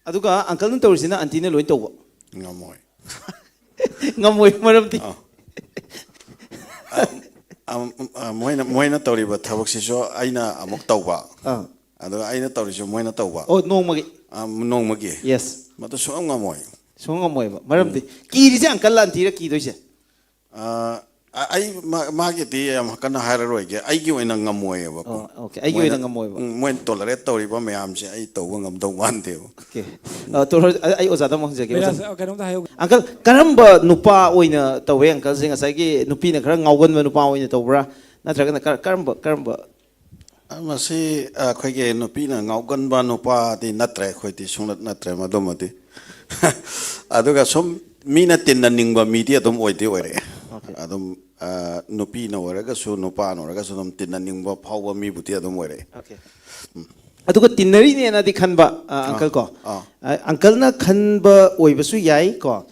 ꯑꯗꯨꯒ uncleꯅ ꯇꯧꯔꯤꯁꯤꯅ auntieꯅ ꯂꯣꯏ ꯇꯧꯕ꯫ ꯉꯝꯃꯣꯏ꯫ ꯉꯝꯃꯣꯏ, ꯃꯔꯝꯗꯤ? ꯑꯥ꯫ ꯑꯝ, ꯑꯝ, ꯑ, ꯃꯣꯏꯅ ꯃꯣꯏꯅ ꯇꯧꯔꯤꯕ ꯊꯕꯛꯁꯤꯁꯨ ꯑꯩꯅ ꯑꯃꯨꯛ ꯇꯧꯕ, ꯑꯥ ꯑꯗꯨꯒ ꯑꯩꯅ ꯇꯧꯔꯤꯁꯨ ꯃꯣꯏꯅ ꯇꯧꯕ, ꯑꯣ ꯅꯣꯡꯃꯒꯤ ꯑ, ꯅꯣꯡꯃꯒꯤ ꯌꯦꯁ ꯃꯗꯨ ꯁꯨꯡꯉꯝ ꯉꯝꯃꯣꯏ꯫ ꯁꯨꯡꯉꯝ ꯉꯝꯃꯣꯏꯕ ꯃꯔꯝꯗꯤ ꯀꯤꯔꯤꯁꯦ ꯑꯪꯀꯜ ꯑꯟꯇꯤꯔ ꯀꯤꯗꯣꯏꯁꯦ? ꯑ, ꯑ, ꯑꯩ ꯃꯥ- ꯃꯥꯒꯤꯗꯤ ꯌꯥꯝ ꯀꯟꯅ ꯍꯥꯏꯔꯔꯣꯏꯒꯦ, ꯑꯩꯒꯤ ꯑꯣꯏꯅ ꯉꯝꯃꯣꯏꯌꯦꯕꯀꯣ꯫ ꯑꯣ, ꯑꯣꯀꯦ, ꯑꯩꯒꯤ ꯑꯣꯏꯅ ꯉꯝꯃꯣꯏꯕ꯫ ꯎꯝ, ꯃꯣꯏꯅ ꯇꯣꯂꯔꯦꯠ ꯇꯧꯔꯤꯕ ꯃꯌꯥꯝꯁꯦ ꯑꯩ ꯇꯧꯕ ꯉꯝꯗꯧ ꯃꯥꯟꯗꯦꯕ꯫ ꯑꯣꯀꯦ ꯑ, ꯇꯣꯔꯣ- ꯑ- ꯑꯩ ꯑꯣꯖꯥꯗ ꯑꯃꯨꯛ ꯍꯪꯖꯒꯦ ꯑꯣꯖꯥ꯫ ꯕꯤꯔꯥꯖ, ꯑ, ꯀꯩꯅꯣꯝꯇ ꯍꯥꯏꯍꯧꯒꯦ꯫ ꯑꯪꯀꯜ, ꯀꯔꯝꯕ ꯅꯨꯄꯥ ꯑꯣꯏꯅ ꯇꯧꯋꯦ ꯑꯪꯀꯜꯁꯦ? ꯉꯁꯥꯏꯒꯤ ꯅꯨꯄꯤꯅ ꯈꯔ ꯉꯥꯎꯒꯟꯕ ꯅꯨꯄꯥ ꯑꯣꯏꯅ ꯇꯧꯕ꯭ꯔꯥ, ꯅꯠꯇ꯭ꯔꯒꯅ ꯀꯔ- ꯀꯔꯝꯕ ꯀꯔꯝꯕ? ꯑ, ꯃꯁꯤ ꯑꯩꯈꯣꯏꯒꯤ ꯅꯨꯄꯤꯅ ꯉꯥꯎꯒꯟꯕ ꯅꯨꯄꯥꯗꯤ ꯅꯠꯇ꯭ꯔꯦ, ꯑꯩꯈꯣꯏꯗꯤ ꯁꯨꯡꯅꯠ ꯅꯠꯇ꯭ꯔꯦ ꯃꯗꯨꯃꯗꯤ꯫ ꯑꯗꯨꯒ ꯁꯨꯝ ꯃꯤꯅ ꯇꯤꯟꯅꯅꯤꯡꯕ ꯃꯤꯗꯤ ꯑꯗꯨꯝ ꯑꯣꯏꯗꯤ ꯑꯣꯏꯔꯛꯑꯦ꯫ ꯑꯣꯀꯦ꯫ ꯑꯗꯨꯝ ꯑ, ꯅꯨꯄꯤꯅ ꯑꯣꯏꯔꯒꯁꯨ ꯅꯨꯄꯥꯅ ꯑꯣꯏꯔꯒꯁꯨ ꯑꯗꯨꯝ ꯇꯤꯟꯅꯅꯤꯡꯕ ꯐꯥꯎꯕ ꯃꯤꯕꯨꯗꯤ ꯑꯗꯨꯝ ꯑꯣꯏꯔꯛꯑꯦ꯫ ꯑꯣꯀꯦ꯫ ꯑꯗꯨꯒ ꯇꯤꯟꯅꯔꯤꯅꯦꯅꯗꯤ ꯈꯟꯕ ꯑ, ꯑꯪꯀꯜ ꯀꯣ꯫ ꯑꯥ꯫ ꯑ, ꯑꯪꯀꯜꯅ ꯈꯟꯕ ꯑꯣꯏꯕꯁꯨ ꯌꯥꯏ ꯀꯣ꯫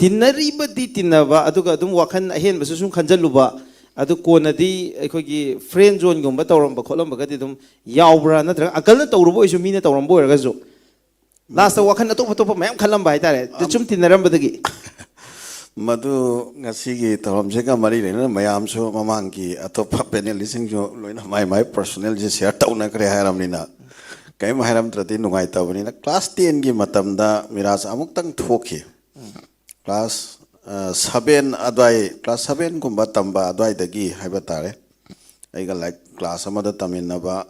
ꯇꯤꯟꯅꯔꯤꯕꯗꯤ ꯇꯤꯟꯅꯕ, ꯑꯗꯨꯒ ꯑꯗꯨꯝ ꯋꯥꯈꯜ ꯑꯍꯦꯟꯕꯁꯨ ꯁꯨꯝ ꯈꯟꯖꯜꯂꯨꯕ, ꯑꯗꯨ ꯀꯣꯟꯅꯗꯤ ꯑꯩꯈꯣꯏꯒꯤ ꯐ꯭ꯔꯦꯟ ꯖꯣꯟꯒꯨꯝꯕ ꯇꯧꯔꯝꯕ ꯈꯣꯠꯂꯝꯕꯒꯗꯤ ꯑꯗꯨꯝ ꯌꯥꯎꯕ꯭ꯔꯥ? ꯅꯠꯇ꯭ꯔꯒ ꯑꯪꯀꯜꯅ ꯇꯧꯔꯨꯕ ꯑꯣꯏꯁꯨ ꯃꯤꯅ ꯇꯧꯔꯝꯕ ꯑꯣꯏꯔꯒꯁꯨ ꯂꯥꯁꯇ ꯋꯥꯈꯜ ꯑꯇꯣꯞ ꯑꯇꯣꯞꯄ ꯃꯌꯥꯝ ꯈꯜꯂꯝꯕ ꯍꯥꯏꯇꯥꯔꯦ, ꯑꯗꯨ ꯁꯨꯝ ꯇꯤꯟꯅꯔꯝꯕꯗꯒꯤ? ꯃꯗꯨ ꯉꯁꯤꯒꯤ ꯊꯧꯔꯝꯁꯤꯒ ꯃꯔꯤ ꯂꯩꯅꯅ ꯃꯌꯥꯝꯁꯨ ꯃꯃꯥꯡꯒꯤ ꯑꯇꯣꯞꯄ ꯄꯦꯅꯦꯂꯤꯁꯁꯤꯡꯁꯨ ꯂꯣꯏꯅ ꯃꯥꯏ ꯃꯥꯏ ꯄꯔꯁꯣꯅꯦꯜꯁꯦ ꯁꯤꯌꯥꯔ ꯇꯧꯅꯈ꯭ꯔꯦ ꯍꯥꯏꯔꯕꯅꯤꯅ ꯀꯔꯤꯝ ꯍꯥꯏꯔꯝꯗ꯭ꯔꯗꯤ ꯅꯨꯡꯉꯥꯏꯇꯕꯅꯤꯅ, ꯀ꯭ꯂꯥꯁ ꯇꯦꯟꯒꯤ ꯃꯇꯝꯗ ꯃꯤꯔꯥꯖ ꯑꯃꯨꯛꯇꯪ ꯊꯣꯛꯈꯤ꯫ ꯀ꯭ꯂꯥꯁ ꯁꯕꯦꯟ ꯑꯗꯨꯋꯥꯏ, ꯀ꯭ꯂꯥꯁ ꯁꯕꯦꯟꯒꯨꯝꯕ ꯇꯝꯕ ꯑꯗꯨꯋꯥꯏꯗꯒꯤ ꯍꯥꯏꯕ ꯇꯥꯔꯦ, ꯑꯩꯒ ꯂꯥꯏꯔꯤꯛ ꯀ꯭ꯂꯥꯁ ꯑꯃꯗ ꯇꯝꯃꯤꯟꯅꯕ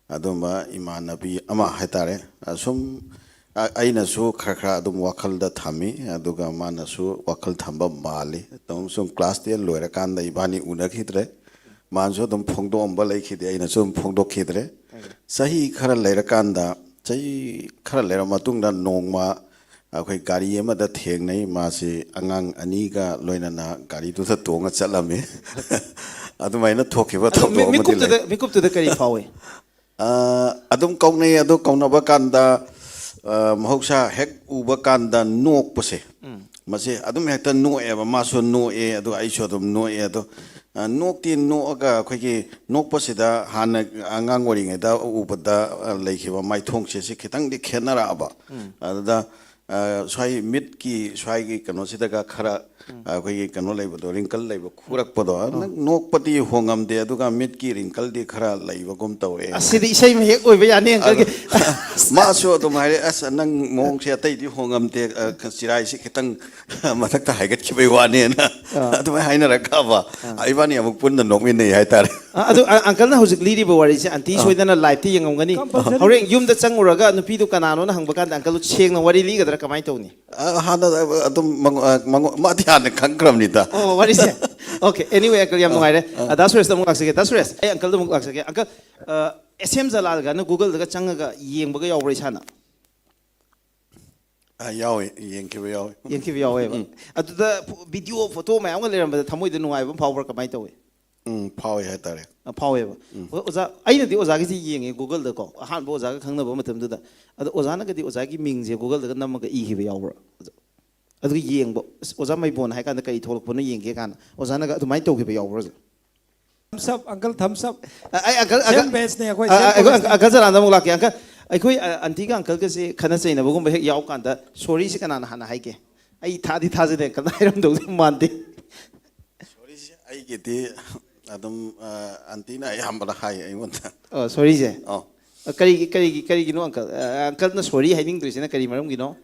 ꯑꯗꯨꯝꯕ ꯏꯃꯥꯟꯅꯕꯤ ꯑꯃ ꯍꯥꯏꯇꯥꯔꯦ꯫ ꯑꯁꯨꯝ ꯑ- ꯑꯩꯅꯁꯨ ꯈꯔ ꯈꯔ ꯑꯗꯨꯝ ꯋꯥꯈꯜꯗ ꯊꯝꯃꯤ, ꯑꯗꯨꯒ ꯃꯥꯅꯁꯨ ꯋꯥꯈꯜ ꯊꯝꯕ ꯃꯥꯜꯂꯤ꯫ ꯑꯗꯨꯝ ꯁꯨꯝ ꯀ꯭ꯂꯥꯁ ꯇꯦꯟ ꯂꯣꯏꯔꯀꯥꯟꯗ ꯏꯕꯥꯅꯤ ꯎꯅꯈꯤꯗ꯭ꯔꯦ꯫ ꯃꯥꯅꯁꯨ ꯑꯗꯨꯝ ꯐꯣꯡꯗꯣꯛꯑꯝꯕ ꯂꯩꯈꯤꯗꯦ, ꯑꯩꯅꯁꯨ ꯑꯗꯨꯝ ꯐꯣꯡꯗꯣꯛꯈꯤꯗ꯭ꯔꯦ꯫ ꯆꯍꯤ ꯈꯔ ꯂꯩꯔꯀꯥꯟꯗ, ꯆꯍꯤ ꯈꯔ ꯂꯩꯔ ꯃꯇꯨꯡꯗ ꯅꯣꯡꯃ ꯑꯩꯈꯣꯏ ꯒꯥꯔꯤ ꯑꯃꯗ ꯊꯦꯡꯅꯩ꯫ ꯃꯥꯁꯤ ꯑꯉꯥꯡ ꯑꯅꯤꯒ ꯂꯣꯏꯅꯅ ꯒꯥꯔꯤꯗꯨꯗ ꯇꯣꯡꯉ ꯆꯠꯂꯝꯃꯤ꯫ ꯑꯗꯨꯃꯥꯏꯅ ꯊꯣꯛꯈꯤꯕ ꯑꯗꯣ ꯃꯤ- ꯊꯧꯗꯣꯛ ꯑꯃꯗꯤ ꯂꯩ꯫ ꯃꯤꯀꯨꯞꯇꯨꯗ ꯃꯤꯀꯨꯞꯇꯨꯗ ꯀꯔꯤ ꯐꯥꯎꯏ? ꯑ, ꯑꯗꯨꯝ ꯀꯧꯅꯩ꯫ ꯑꯗꯣ ꯀꯧꯅꯕ ꯀꯥꯟꯗ, ꯑ, ꯃꯍꯧꯁꯥ ꯍꯦꯛ ꯎꯕ ꯀꯥꯟꯗ ꯅꯣꯛꯄꯁꯦ, ꯃꯁꯤ ꯑꯗꯨꯝ ꯍꯦꯛꯇ ꯅꯣꯛꯑꯦꯕ꯫ ꯃꯥꯁꯨ ꯅꯣꯛꯑꯦ, ꯑꯗꯨꯒ ꯑꯩꯁꯨ ꯑꯗꯨꯝ ꯅꯣꯛꯑꯦ꯫ ꯑꯗꯣ ꯑ, ꯅꯣꯛꯇꯤ ꯅꯣꯛꯑꯒ ꯑꯩꯈꯣꯏꯒꯤ ꯅꯣꯛꯄꯁꯤꯗ ꯍꯥꯟꯅ ꯑꯉꯥꯡ ꯑꯣꯏꯔꯤꯉꯩꯗ ꯎꯕꯗ, ꯑ, ꯂꯩꯈꯤꯕ ꯃꯥꯏꯊꯣꯡꯁꯦ ꯁꯤ ꯈꯤꯇꯪꯗꯤ ꯈꯦꯠꯅꯔꯛꯑꯕ꯫ ꯑꯗꯨꯗ ꯑ, ꯁ꯭ꯋꯥꯏ ꯃꯤꯠꯀꯤ ꯁ꯭ꯋꯥꯏꯒꯤ ꯀꯩꯅꯣꯁꯤꯗꯒ ꯈꯔ, ꯑ, ꯑꯩꯈꯣꯏꯒꯤ ꯀꯩꯅꯣ ꯂꯩꯕꯗꯣ, ꯔꯤꯡꯀꯜ ꯂꯩꯕ ꯈꯨꯔꯛꯄꯗꯣ, ꯅꯪ ꯅꯣꯛꯄꯗꯤ ꯍꯣꯡꯉꯝꯗꯦ, ꯑꯗꯨꯒ ꯃꯤꯠꯀꯤ ꯔꯤꯡꯀꯜꯗꯤ ꯈꯔ ꯂꯩꯕꯒꯨꯝ ꯇꯧꯋꯦ꯫ ꯑꯁꯤꯗꯤ ꯏꯁꯩ ꯃꯌꯦꯛ ꯑꯣꯏꯕ ꯌꯥꯅꯤ ꯑꯪꯀꯜꯒꯤ꯫ ꯑꯗꯣ ꯃꯥꯁꯨ ꯑꯗꯨꯝ ꯍꯥꯏꯔꯦ, "ꯑꯁ, ꯅꯪ ꯃꯑꯣꯡꯁꯦ ꯑꯇꯩꯗꯤ ꯍꯣꯡꯉꯝꯗꯦ, ꯑ, ꯆꯤꯔꯥꯏꯁꯤ ꯈꯤꯇꯪ ꯃꯊꯛꯇ ꯍꯥꯏꯒꯠꯈꯤꯕꯩ ꯋꯥꯅꯦꯅ" ꯑꯥ꯫ ꯑꯗꯨꯃꯥꯏꯅ ꯍꯥꯏꯅꯔꯛꯀꯕ꯫ ꯑꯥ꯫ ꯏꯕꯥꯅꯤ ꯑꯃꯨꯛ ꯄꯨꯟꯅ ꯅꯣꯛꯃꯤꯟꯅꯩ ꯍꯥꯏꯇꯥꯔꯦ꯫ ꯑ, ꯑꯗꯨ ꯑ-, ꯑꯪꯀꯜꯅ ꯍꯧꯖꯤꯛ ꯂꯤꯔꯤꯕ ꯋꯥꯔꯤꯁꯦ ꯑꯟꯇꯤ ꯑꯥ꯫ ꯁꯣꯏꯗꯅ ꯂꯥꯏꯚꯇ ꯌꯦꯡꯉꯝꯒꯅꯤ꯫ Compulsory꯫ ꯍꯣꯔꯦꯟ ꯌꯨꯝꯗ ꯆꯪꯉꯨꯔꯒ ꯅꯨꯄꯤꯗꯨ ꯀꯅꯥꯅꯣꯅ ꯍꯪꯕ ꯀꯥꯟꯗ ꯑꯪꯀꯜꯗꯨ ꯁꯦꯡꯅ ꯋꯥꯔꯤ ꯂꯤꯒꯗ꯭ꯔꯥ, ꯀꯃꯥꯏꯅ ꯇꯧꯅꯤ? ꯑ, ꯍꯥꯟꯅ, ꯑ, ꯑꯗꯨꯝ ꯃꯉꯣ-, ꯑ, ꯃꯉꯣ-, ꯃꯥꯗꯤ ꯍꯥꯟꯅ ꯈꯪꯈ꯭ꯔꯕꯅꯤꯗ꯫ ꯑꯣ, ꯋꯥꯔꯤꯁꯦ꯫ Okay, anyway, ꯑꯪꯀꯜ, ꯌꯥꯝ ꯑꯥ, ꯅꯨꯡꯉꯥꯏꯔꯦ꯫ ꯑꯥ꯫ ꯑ, ꯗꯥ ꯁꯨꯔꯦꯁꯇ ꯑꯃꯨꯛ ꯂꯥꯛꯆꯒꯦ꯫ ꯗꯥ ꯁꯨꯔꯦꯁ, ꯑꯩ ꯑꯪꯀꯜꯗ ꯑꯃꯨꯛ ꯂꯥꯛꯆꯒꯦ꯫ ꯑꯪꯀꯜ, ꯑ, ꯑꯦꯁ ꯑꯦꯝ ꯖꯂꯥꯜꯒꯅ Google-ꯗꯒ ꯆꯪꯉꯒ ꯌꯦꯡꯕꯒ ꯌꯥꯎꯕ꯭ꯔꯥ ꯏꯁꯥꯅ? ꯑ, ꯌꯥꯎꯋꯦ, ꯌꯦꯡꯈꯤꯕ ꯌꯥꯎꯋꯦ꯫ ꯌꯦꯡꯈꯤꯕ ꯌꯥꯎꯋꯦꯕ꯫ ꯎꯝ꯫ ꯑꯗꯨꯗ ꯐꯣ-, video, photo ꯃꯌꯥꯝꯒ ꯂꯩꯔꯝꯕꯗ ꯊꯃꯣꯏꯗ ꯅꯨꯡꯉꯥꯏꯕ ꯑꯃ ꯐꯥꯎꯕ꯭ꯔꯥ, ꯀꯃꯥꯏꯅ ꯇꯧꯋꯤ? ꯎꯝ, ꯐꯥꯎꯋꯦ ꯍꯥꯏꯇꯥꯔꯦ꯫ ꯑ, ꯐꯥꯎꯋꯦꯕ꯫ ꯎꯝ꯫ ꯑꯣ-, ꯑꯣꯖꯥ, ꯑꯩꯅꯗꯤ ꯑꯣꯖꯥꯒꯤꯁꯤ ꯌꯦꯡꯉꯦ Google-ꯗꯀꯣ, ꯑꯍꯥꯟꯕ ꯑꯣꯖꯥꯒ ꯈꯪꯅꯕ ꯃꯇꯝꯗꯨꯗ꯫ ꯑꯗꯣ ꯑꯣꯖꯥꯅꯒꯗꯤ ꯑꯣꯖꯥꯒꯤ ꯃꯤꯡꯁꯦ Google-ꯗꯒ ꯅꯝꯃꯒ ꯏꯈꯤꯕ ꯌꯥꯎꯕ꯭ꯔꯥ? ꯑꯗꯨꯒ ꯌꯦꯡꯕ, "ꯑꯁ, ꯑꯣꯖꯥ ꯃꯩꯕꯣꯟ ꯍꯥꯏ ꯀꯥꯟꯗ ꯀꯔꯤ ꯊꯣꯛꯂꯛꯄꯅꯣ ꯌꯦꯡꯒꯦ" ꯀꯥꯏꯅ ꯑꯣꯖꯥꯅꯒ ꯑꯗꯨꯃꯥꯏꯅ ꯇꯧꯈꯤꯕ ꯌꯥꯎꯕ꯭ꯔꯥ, ꯑꯣꯖꯥ? Thumbs up, uncle, thumbs up. ꯑ, ꯑꯩ uncle, same uncle, batch-ꯅꯦ ꯑꯩꯈꯣꯏ, ꯑ, same ꯑ, uncle, college-ꯅꯦ꯫ Uncle ꯖꯂꯥꯟꯗ ꯑꯃꯨꯛ ꯂꯥꯛꯀꯦ꯫ Uncle, ꯑꯩꯈꯣꯏ, ꯑ, ꯑꯟꯇꯤꯒ uncleꯒꯁꯦ ꯈꯠꯅ ꯆꯩꯅꯕꯒꯨꯝꯕ ꯍꯦꯛ ꯌꯥꯎ ꯀꯥꯟꯗ sorry-ꯁꯦ ꯀꯅꯥꯅ ꯍꯥꯟꯅ ꯍꯥꯏꯒꯦ? ꯑꯩ ꯊꯥꯗꯤ ꯊꯥꯖꯗꯦ, uncle-ꯅ ꯍꯥꯏꯔꯝꯗꯧꯗꯤ ꯃꯥꯟꯗꯦ꯫ Sorry-ꯁꯦ ꯑꯩꯒꯤꯗꯤ ꯑꯗꯨꯝ, ꯑ, ꯑꯟꯇꯤꯅ ꯑꯌꯥꯝꯕꯅ ꯍꯥꯏ ꯑꯩꯉꯣꯟꯗ꯫ ꯑꯣ, sorry-ꯁꯦ? ꯑꯧ꯫ ꯑ, ꯀꯔꯤꯒꯤ, ꯀꯔꯤꯒꯤ, ꯀꯔꯤꯒꯤꯅꯣ, uncle? ꯑ, uncle-ꯅ sorry ꯍꯥꯏꯅꯤꯡꯗ꯭ꯔꯤꯁꯤꯅ ꯀꯔꯤ ꯃꯔꯝꯒꯤꯅꯣ?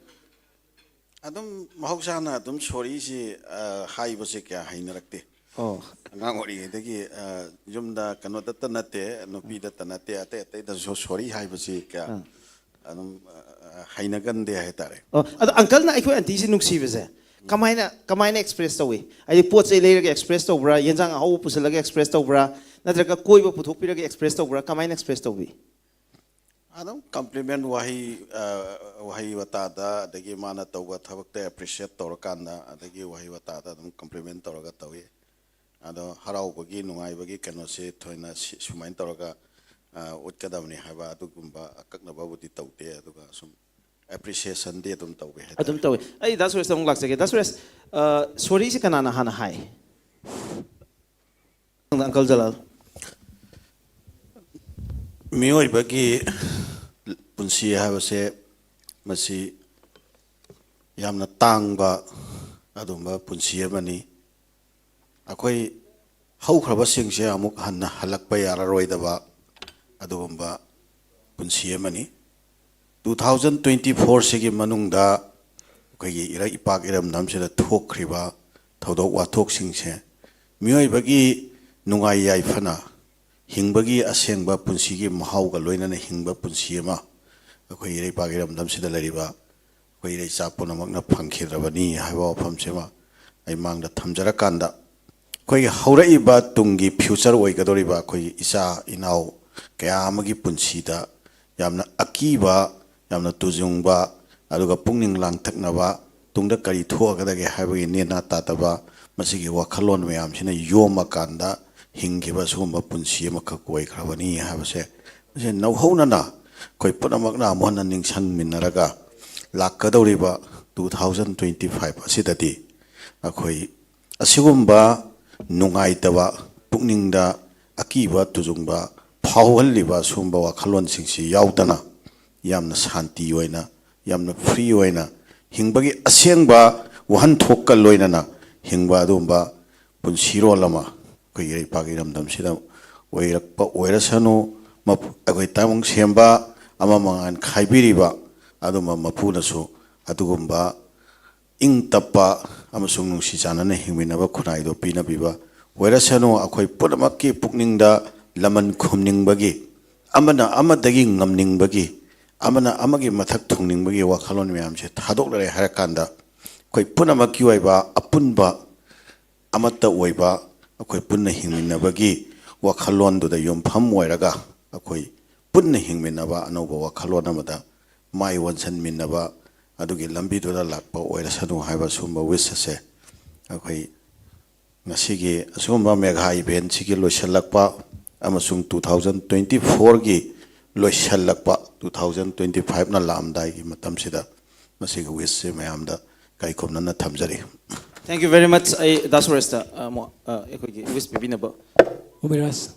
ꯑꯗꯨꯝ ꯃꯍꯧꯁꯥꯅ ꯑꯗꯨꯝ sorry-ꯁꯤ, ꯑ, ꯍꯥꯏꯕꯁꯦ ꯀꯌꯥ ꯍꯩꯅꯔꯛꯇꯦ꯫ ꯑꯣ꯫ ꯑꯉꯥꯡ ꯑꯣꯏꯔꯤꯉꯩꯗꯒꯤ, ꯑ, ꯌꯨꯝꯗ ꯀꯩꯅꯣꯗꯇ ꯅꯠꯇꯦ, ꯅꯨꯄꯤꯗꯇ ꯅꯠꯇꯦ, ꯑꯇꯩ ꯑꯇꯩꯗꯁꯨ sorry ꯍꯥꯏꯕꯁꯤ ꯀꯌꯥ ꯑꯥ꯫ ꯑꯗꯨꯝ, ꯑ, ꯍꯩꯅꯒꯟꯗꯦ ꯍꯥꯏꯇꯥꯔꯦ꯫ ꯑꯣ, ꯑꯗꯣ uncle-ꯅ ꯑꯩꯈꯣꯏ aunty-ꯁꯤ ꯅꯨꯡꯁꯤꯕꯁꯦ ꯀꯃꯥꯏꯅ, ꯀꯃꯥꯏꯅ express ꯇꯧꯏ? ꯍꯥꯏꯗꯤ ꯄꯣꯠ ꯆꯩ ꯂꯩꯔꯒ express ꯇꯧꯕ꯭ꯔꯥ, ꯌꯦꯟꯖꯥꯡ ꯑꯍꯥꯎꯕ ꯄꯨꯁꯤꯜꯂꯒ express ꯇꯧꯕ꯭ꯔꯥ, ꯅꯠꯇ꯭ꯔꯒ ꯀꯣꯏꯕ ꯄꯨꯊꯣꯛꯄꯤꯔꯒ express ꯇꯧꯕ꯭ꯔꯥ, ꯀꯃꯥꯏꯅ express ꯇꯧꯕꯤ? ꯑꯗꯨꯝ compliment ꯋꯥꯍꯩ, ꯑ, ꯋꯥꯍꯩ ꯋꯥꯇꯥꯗ, ꯑꯗꯒꯤ ꯃꯥꯅ ꯇꯧꯕ ꯊꯕꯛꯇ appreciate ꯇꯧꯔꯀꯥꯟꯗ, ꯑꯗꯒꯤ ꯋꯥꯍꯩ ꯋꯥꯇꯥꯗ ꯑꯗꯨꯝ compliment ꯇꯧꯔꯒ ꯇꯧꯏ꯫ ꯑꯗꯣ ꯍꯔꯥꯎꯕꯒꯤ, ꯅꯨꯡꯉꯥꯏꯕꯒꯤ ꯀꯩꯅꯣꯁꯦ ꯊꯣꯏꯅ ꯁꯤ-, ꯁꯨꯃꯥꯏꯅ ꯇꯧꯔꯒ, ꯑ, ꯎꯠꯀꯗꯕꯅꯤ ꯍꯥꯏꯕ ꯑꯗꯨꯒꯨꯝꯕ ꯑꯀꯛꯅꯕꯕꯨꯗꯤ ꯇꯧꯗꯦ, ꯑꯗꯨꯒ ꯁꯨꯝ appreciation-ꯗꯤ ꯑꯗꯨꯝ ꯇꯧꯋꯦ ꯍꯥꯏꯇꯥꯔꯦ꯫ ꯑꯗꯨꯝ ꯇꯧꯋꯤ꯫ ꯑꯩ ꯗꯥ ꯁꯨꯔꯦꯁꯇ ꯑꯃꯨꯛ ꯂꯥꯛꯆꯒꯦ꯫ ꯗꯥ ꯁꯨꯔꯦꯁ, ꯑ, sorry-ꯁꯦ ꯀꯅꯥꯅ ꯍꯥꯟꯅ ꯍꯥꯏ? Uncle ꯖꯂꯥꯜ꯫ ꯃꯤꯑꯣꯏꯕꯒꯤ ꯄꯨꯟꯁꯤ ꯍꯥꯏꯕꯁꯦ ꯃꯁꯤ ꯌꯥꯝꯅ ꯇꯥꯡꯕ ꯑꯗꯨꯒꯨꯝꯕ ꯄꯨꯟꯁꯤ ꯑꯃꯅꯤ꯫ ꯑꯩꯈꯣꯏ ꯍꯧꯈ꯭ꯔꯕꯁꯤꯡꯁꯦ ꯑꯃꯨꯛ ꯍꯟꯅ ꯍꯜꯂꯛꯄ ꯌꯥꯔꯔꯣꯏꯗꯕ ꯑꯗꯨꯒꯨꯝꯕ ꯄꯨꯟꯁꯤ ꯑꯃꯅꯤ꯫ Two thousand twenty fourꯁꯤꯒꯤ ꯃꯅꯨꯡꯗ ꯑꯩꯈꯣꯏꯒꯤ ꯏꯔꯩ ꯏꯄꯥꯛ ꯏꯔꯝꯗꯝꯁꯤꯗ ꯊꯣꯛꯈ꯭ꯔꯤꯕ ꯊꯧꯗꯣꯛ ꯋꯥꯊꯣꯛꯁꯤꯡꯁꯦ ꯃꯤꯑꯣꯏꯕꯒꯤ ꯅꯨꯡꯉꯥꯏ ꯌꯥꯏꯐꯅ ꯍꯤꯡꯕꯒꯤ ꯑꯁꯦꯡꯕ ꯄꯨꯟꯁꯤꯒꯤ ꯃꯍꯥꯎꯒ ꯂꯣꯏꯅꯅ ꯍꯤꯡꯕ ꯄꯨꯟꯁꯤ ꯑꯃ ꯑꯩꯈꯣꯏ ꯏꯔꯩꯄꯥꯛ ꯏꯔꯝꯗꯝꯁꯤꯗ ꯂꯩꯔꯤꯕ ꯑꯩꯈꯣꯏ ꯏꯔꯩꯆꯥ ꯄꯨꯝꯅꯃꯛꯅ ꯐꯪꯈꯤꯗ꯭ꯔꯕꯅꯤ ꯍꯥꯏꯕ ꯋꯥꯐꯝꯁꯤꯃ ꯑꯩ ꯃꯥꯡꯗ ꯊꯝꯖꯔꯀꯥꯟꯗ, ꯑꯩꯈꯣꯏꯒꯤ ꯍꯧꯔꯛꯏꯕ ꯇꯨꯡꯒꯤ future ꯑꯣꯏꯒꯗꯧꯔꯤꯕ ꯑꯩꯈꯣꯏꯒꯤ ꯏꯆꯥ ꯏꯅꯥꯎ ꯀꯌꯥ ꯑꯃꯒꯤ ꯄꯨꯟꯁꯤꯗ ꯌꯥꯝꯅ ꯑꯀꯤꯕ, ꯌꯥꯝꯅ ꯇꯨꯖꯨꯡꯕ, ꯑꯗꯨꯒ ꯄꯨꯛꯅꯤꯡ ꯂꯥꯡꯇꯛꯅꯕ, ꯇꯨꯡꯗ ꯀꯔꯤ ꯊꯣꯛꯑꯒꯗꯒꯦ ꯍꯥꯏꯕꯒꯤ ꯅꯦꯅꯥ ꯇꯥꯗꯕ, ꯃꯁꯤꯒꯤ ꯋꯥꯈꯜꯂꯣꯟ ꯃꯌꯥꯝꯁꯤꯅ ꯌꯣꯝꯃꯀꯥꯟꯗ ꯍꯤꯡꯈꯤꯕ ꯁꯤꯒꯨꯝꯕ ꯄꯨꯟꯁꯤ ꯑꯃꯈꯛ ꯑꯣꯏꯈ꯭ꯔꯕꯅꯤ ꯍꯥꯏꯕꯁꯦ, ꯃꯁꯤ ꯅꯧꯍꯧꯅꯅ ꯑꯩꯈꯣꯏ ꯄꯨꯝꯅꯃꯛꯅ ꯑꯃꯨꯛ ꯍꯟꯅ ꯅꯤꯡꯁꯤꯡꯃꯤꯟꯅꯔꯒ, ꯂꯥꯛꯀꯗꯧꯔꯤꯕ two thousand twenty five ꯑꯁꯤꯗꯗꯤ ꯑꯩꯈꯣꯏ ꯑꯁꯤꯒꯨꯝꯕ ꯅꯨꯡꯉꯥꯏꯇꯕ, ꯄꯨꯛꯅꯤꯡꯗ ꯑꯀꯤꯕ ꯇꯨꯖꯨꯡꯕ ꯐꯥꯎꯍꯜꯂꯤꯕ ꯁꯤꯒꯨꯝꯕ ꯋꯥꯈꯜꯂꯣꯟꯁꯤꯡꯁꯤ ꯌꯥꯎꯗꯅ, ꯌꯥꯝꯅ ꯁꯥꯟꯇꯤ ꯑꯣꯏꯅ, ꯌꯥꯝꯅ free ꯑꯣꯏꯅ ꯍꯤꯡꯕꯒꯤ ꯑꯁꯦꯡꯕ ꯋꯥꯍꯟꯊꯣꯛꯀ ꯂꯣꯏꯅꯅ ꯍꯤꯡꯕ ꯑꯗꯨꯒꯨꯝꯕ ꯄꯨꯟꯁꯤꯔꯣꯜ ꯑꯃ ꯑꯩꯈꯣꯏꯒꯤ ꯏꯔꯩꯄꯥꯛ ꯏꯔꯝꯗꯝꯁꯤꯗ ꯑꯣꯏꯔꯛꯄ ꯑꯣꯏꯔꯁꯅꯨ꯫ ꯃꯄꯨ-, ꯑꯩꯈꯣꯏ ꯇꯥꯏꯕꯪ ꯁꯦꯝꯕ ꯑꯃ ꯃꯉꯥꯜ ꯈꯥꯏꯕꯤꯔꯤꯕ ꯑꯗꯨꯝꯕ ꯃꯄꯨꯅꯁꯨ ꯑꯗꯨꯒꯨꯝꯕ ꯏꯪ ꯇꯞꯄ ꯑꯃꯁꯨꯡ ꯅꯨꯡꯁꯤ ꯆꯥꯟꯅꯅ ꯍꯤꯡꯃꯤꯟꯅꯕ ꯈꯨꯟꯅꯥꯏꯗꯣ ꯄꯤꯅꯕꯤꯕ ꯑꯣꯏꯔꯁꯅꯨ꯫ ꯑꯩꯈꯣꯏ ꯄꯨꯝꯅꯃꯛꯀꯤ ꯄꯨꯛꯅꯤꯡꯗ ꯂꯃꯟ ꯈꯨꯝꯅꯤꯡꯕꯒꯤ, ꯑꯃꯅ ꯑꯃꯗꯒꯤ ꯉꯝꯅꯤꯡꯕꯒꯤ, ꯑꯃꯅ ꯑꯃꯒꯤ ꯃꯊꯛ ꯊꯣꯡꯅꯤꯡꯕꯒꯤ ꯋꯥꯈꯜꯂꯣꯟ ꯃꯌꯥꯝꯁꯦ ꯊꯥꯗꯣꯛꯂꯔꯦ ꯍꯥꯏꯔꯀꯥꯟꯗ, ꯑꯩꯈꯣꯏ ꯄꯨꯝꯅꯃꯛꯀꯤ ꯑꯣꯏꯕ ꯑꯄꯨꯟꯕ ꯑꯃꯠꯇ ꯑꯣꯏꯕ ꯑꯩꯈꯣꯏ ꯄꯨꯟꯅ ꯍꯤꯡꯃꯤꯟꯅꯕꯒꯤ ꯋꯥꯈꯜꯂꯣꯟꯗꯨꯗ ꯌꯨꯝꯐꯝ ꯑꯣꯏꯔꯒ ꯑꯩꯈꯣꯏ ꯄꯨꯟꯅ ꯍꯤꯡꯃꯤꯟꯅꯕ ꯑꯅꯧꯕ ꯋꯥꯈꯜꯂꯣꯟ ꯑꯃꯗ ꯃꯥꯏ ꯑꯣꯟꯁꯤꯟꯃꯤꯟꯅꯕ ꯑꯗꯨꯒꯤ ꯂꯝꯕꯤꯗꯨꯗ ꯂꯥꯛꯄ ꯑꯣꯏꯔꯁꯅꯨ ꯍꯥꯏꯕ ꯁꯨꯝꯕ wish ꯑꯁꯦ ꯑꯩꯈꯣꯏ ꯉꯁꯤꯒꯤ ꯑꯁꯤꯒꯨꯝꯕ mega eventꯁꯤꯒꯤ ꯂꯣꯏꯁꯤꯜꯂꯛꯄ ꯑꯃꯁꯨꯡ two thousand twenty fourꯒꯤ ꯂꯣꯏꯁꯤꯜꯂꯛꯄ two thousand twenty fiveꯅ ꯂꯥꯛꯑꯝꯗꯥꯏꯒꯤ ꯃꯇꯝꯁꯤꯗ ꯃꯁꯤꯒꯤ wishꯁꯦ ꯃꯌꯥꯝꯗ ꯀꯥꯏꯈꯨꯝꯅꯅ ꯊꯝꯖꯔꯤ꯫ Thank you very much. ꯑꯩ ꯗꯥ ꯁꯨꯔꯦꯁꯇ ꯑꯃꯨꯛ ꯑꯩꯈꯣꯏꯒꯤ wish ꯄꯤꯕꯤꯅꯕ꯫ ꯎꯃꯤꯔꯥꯖ꯫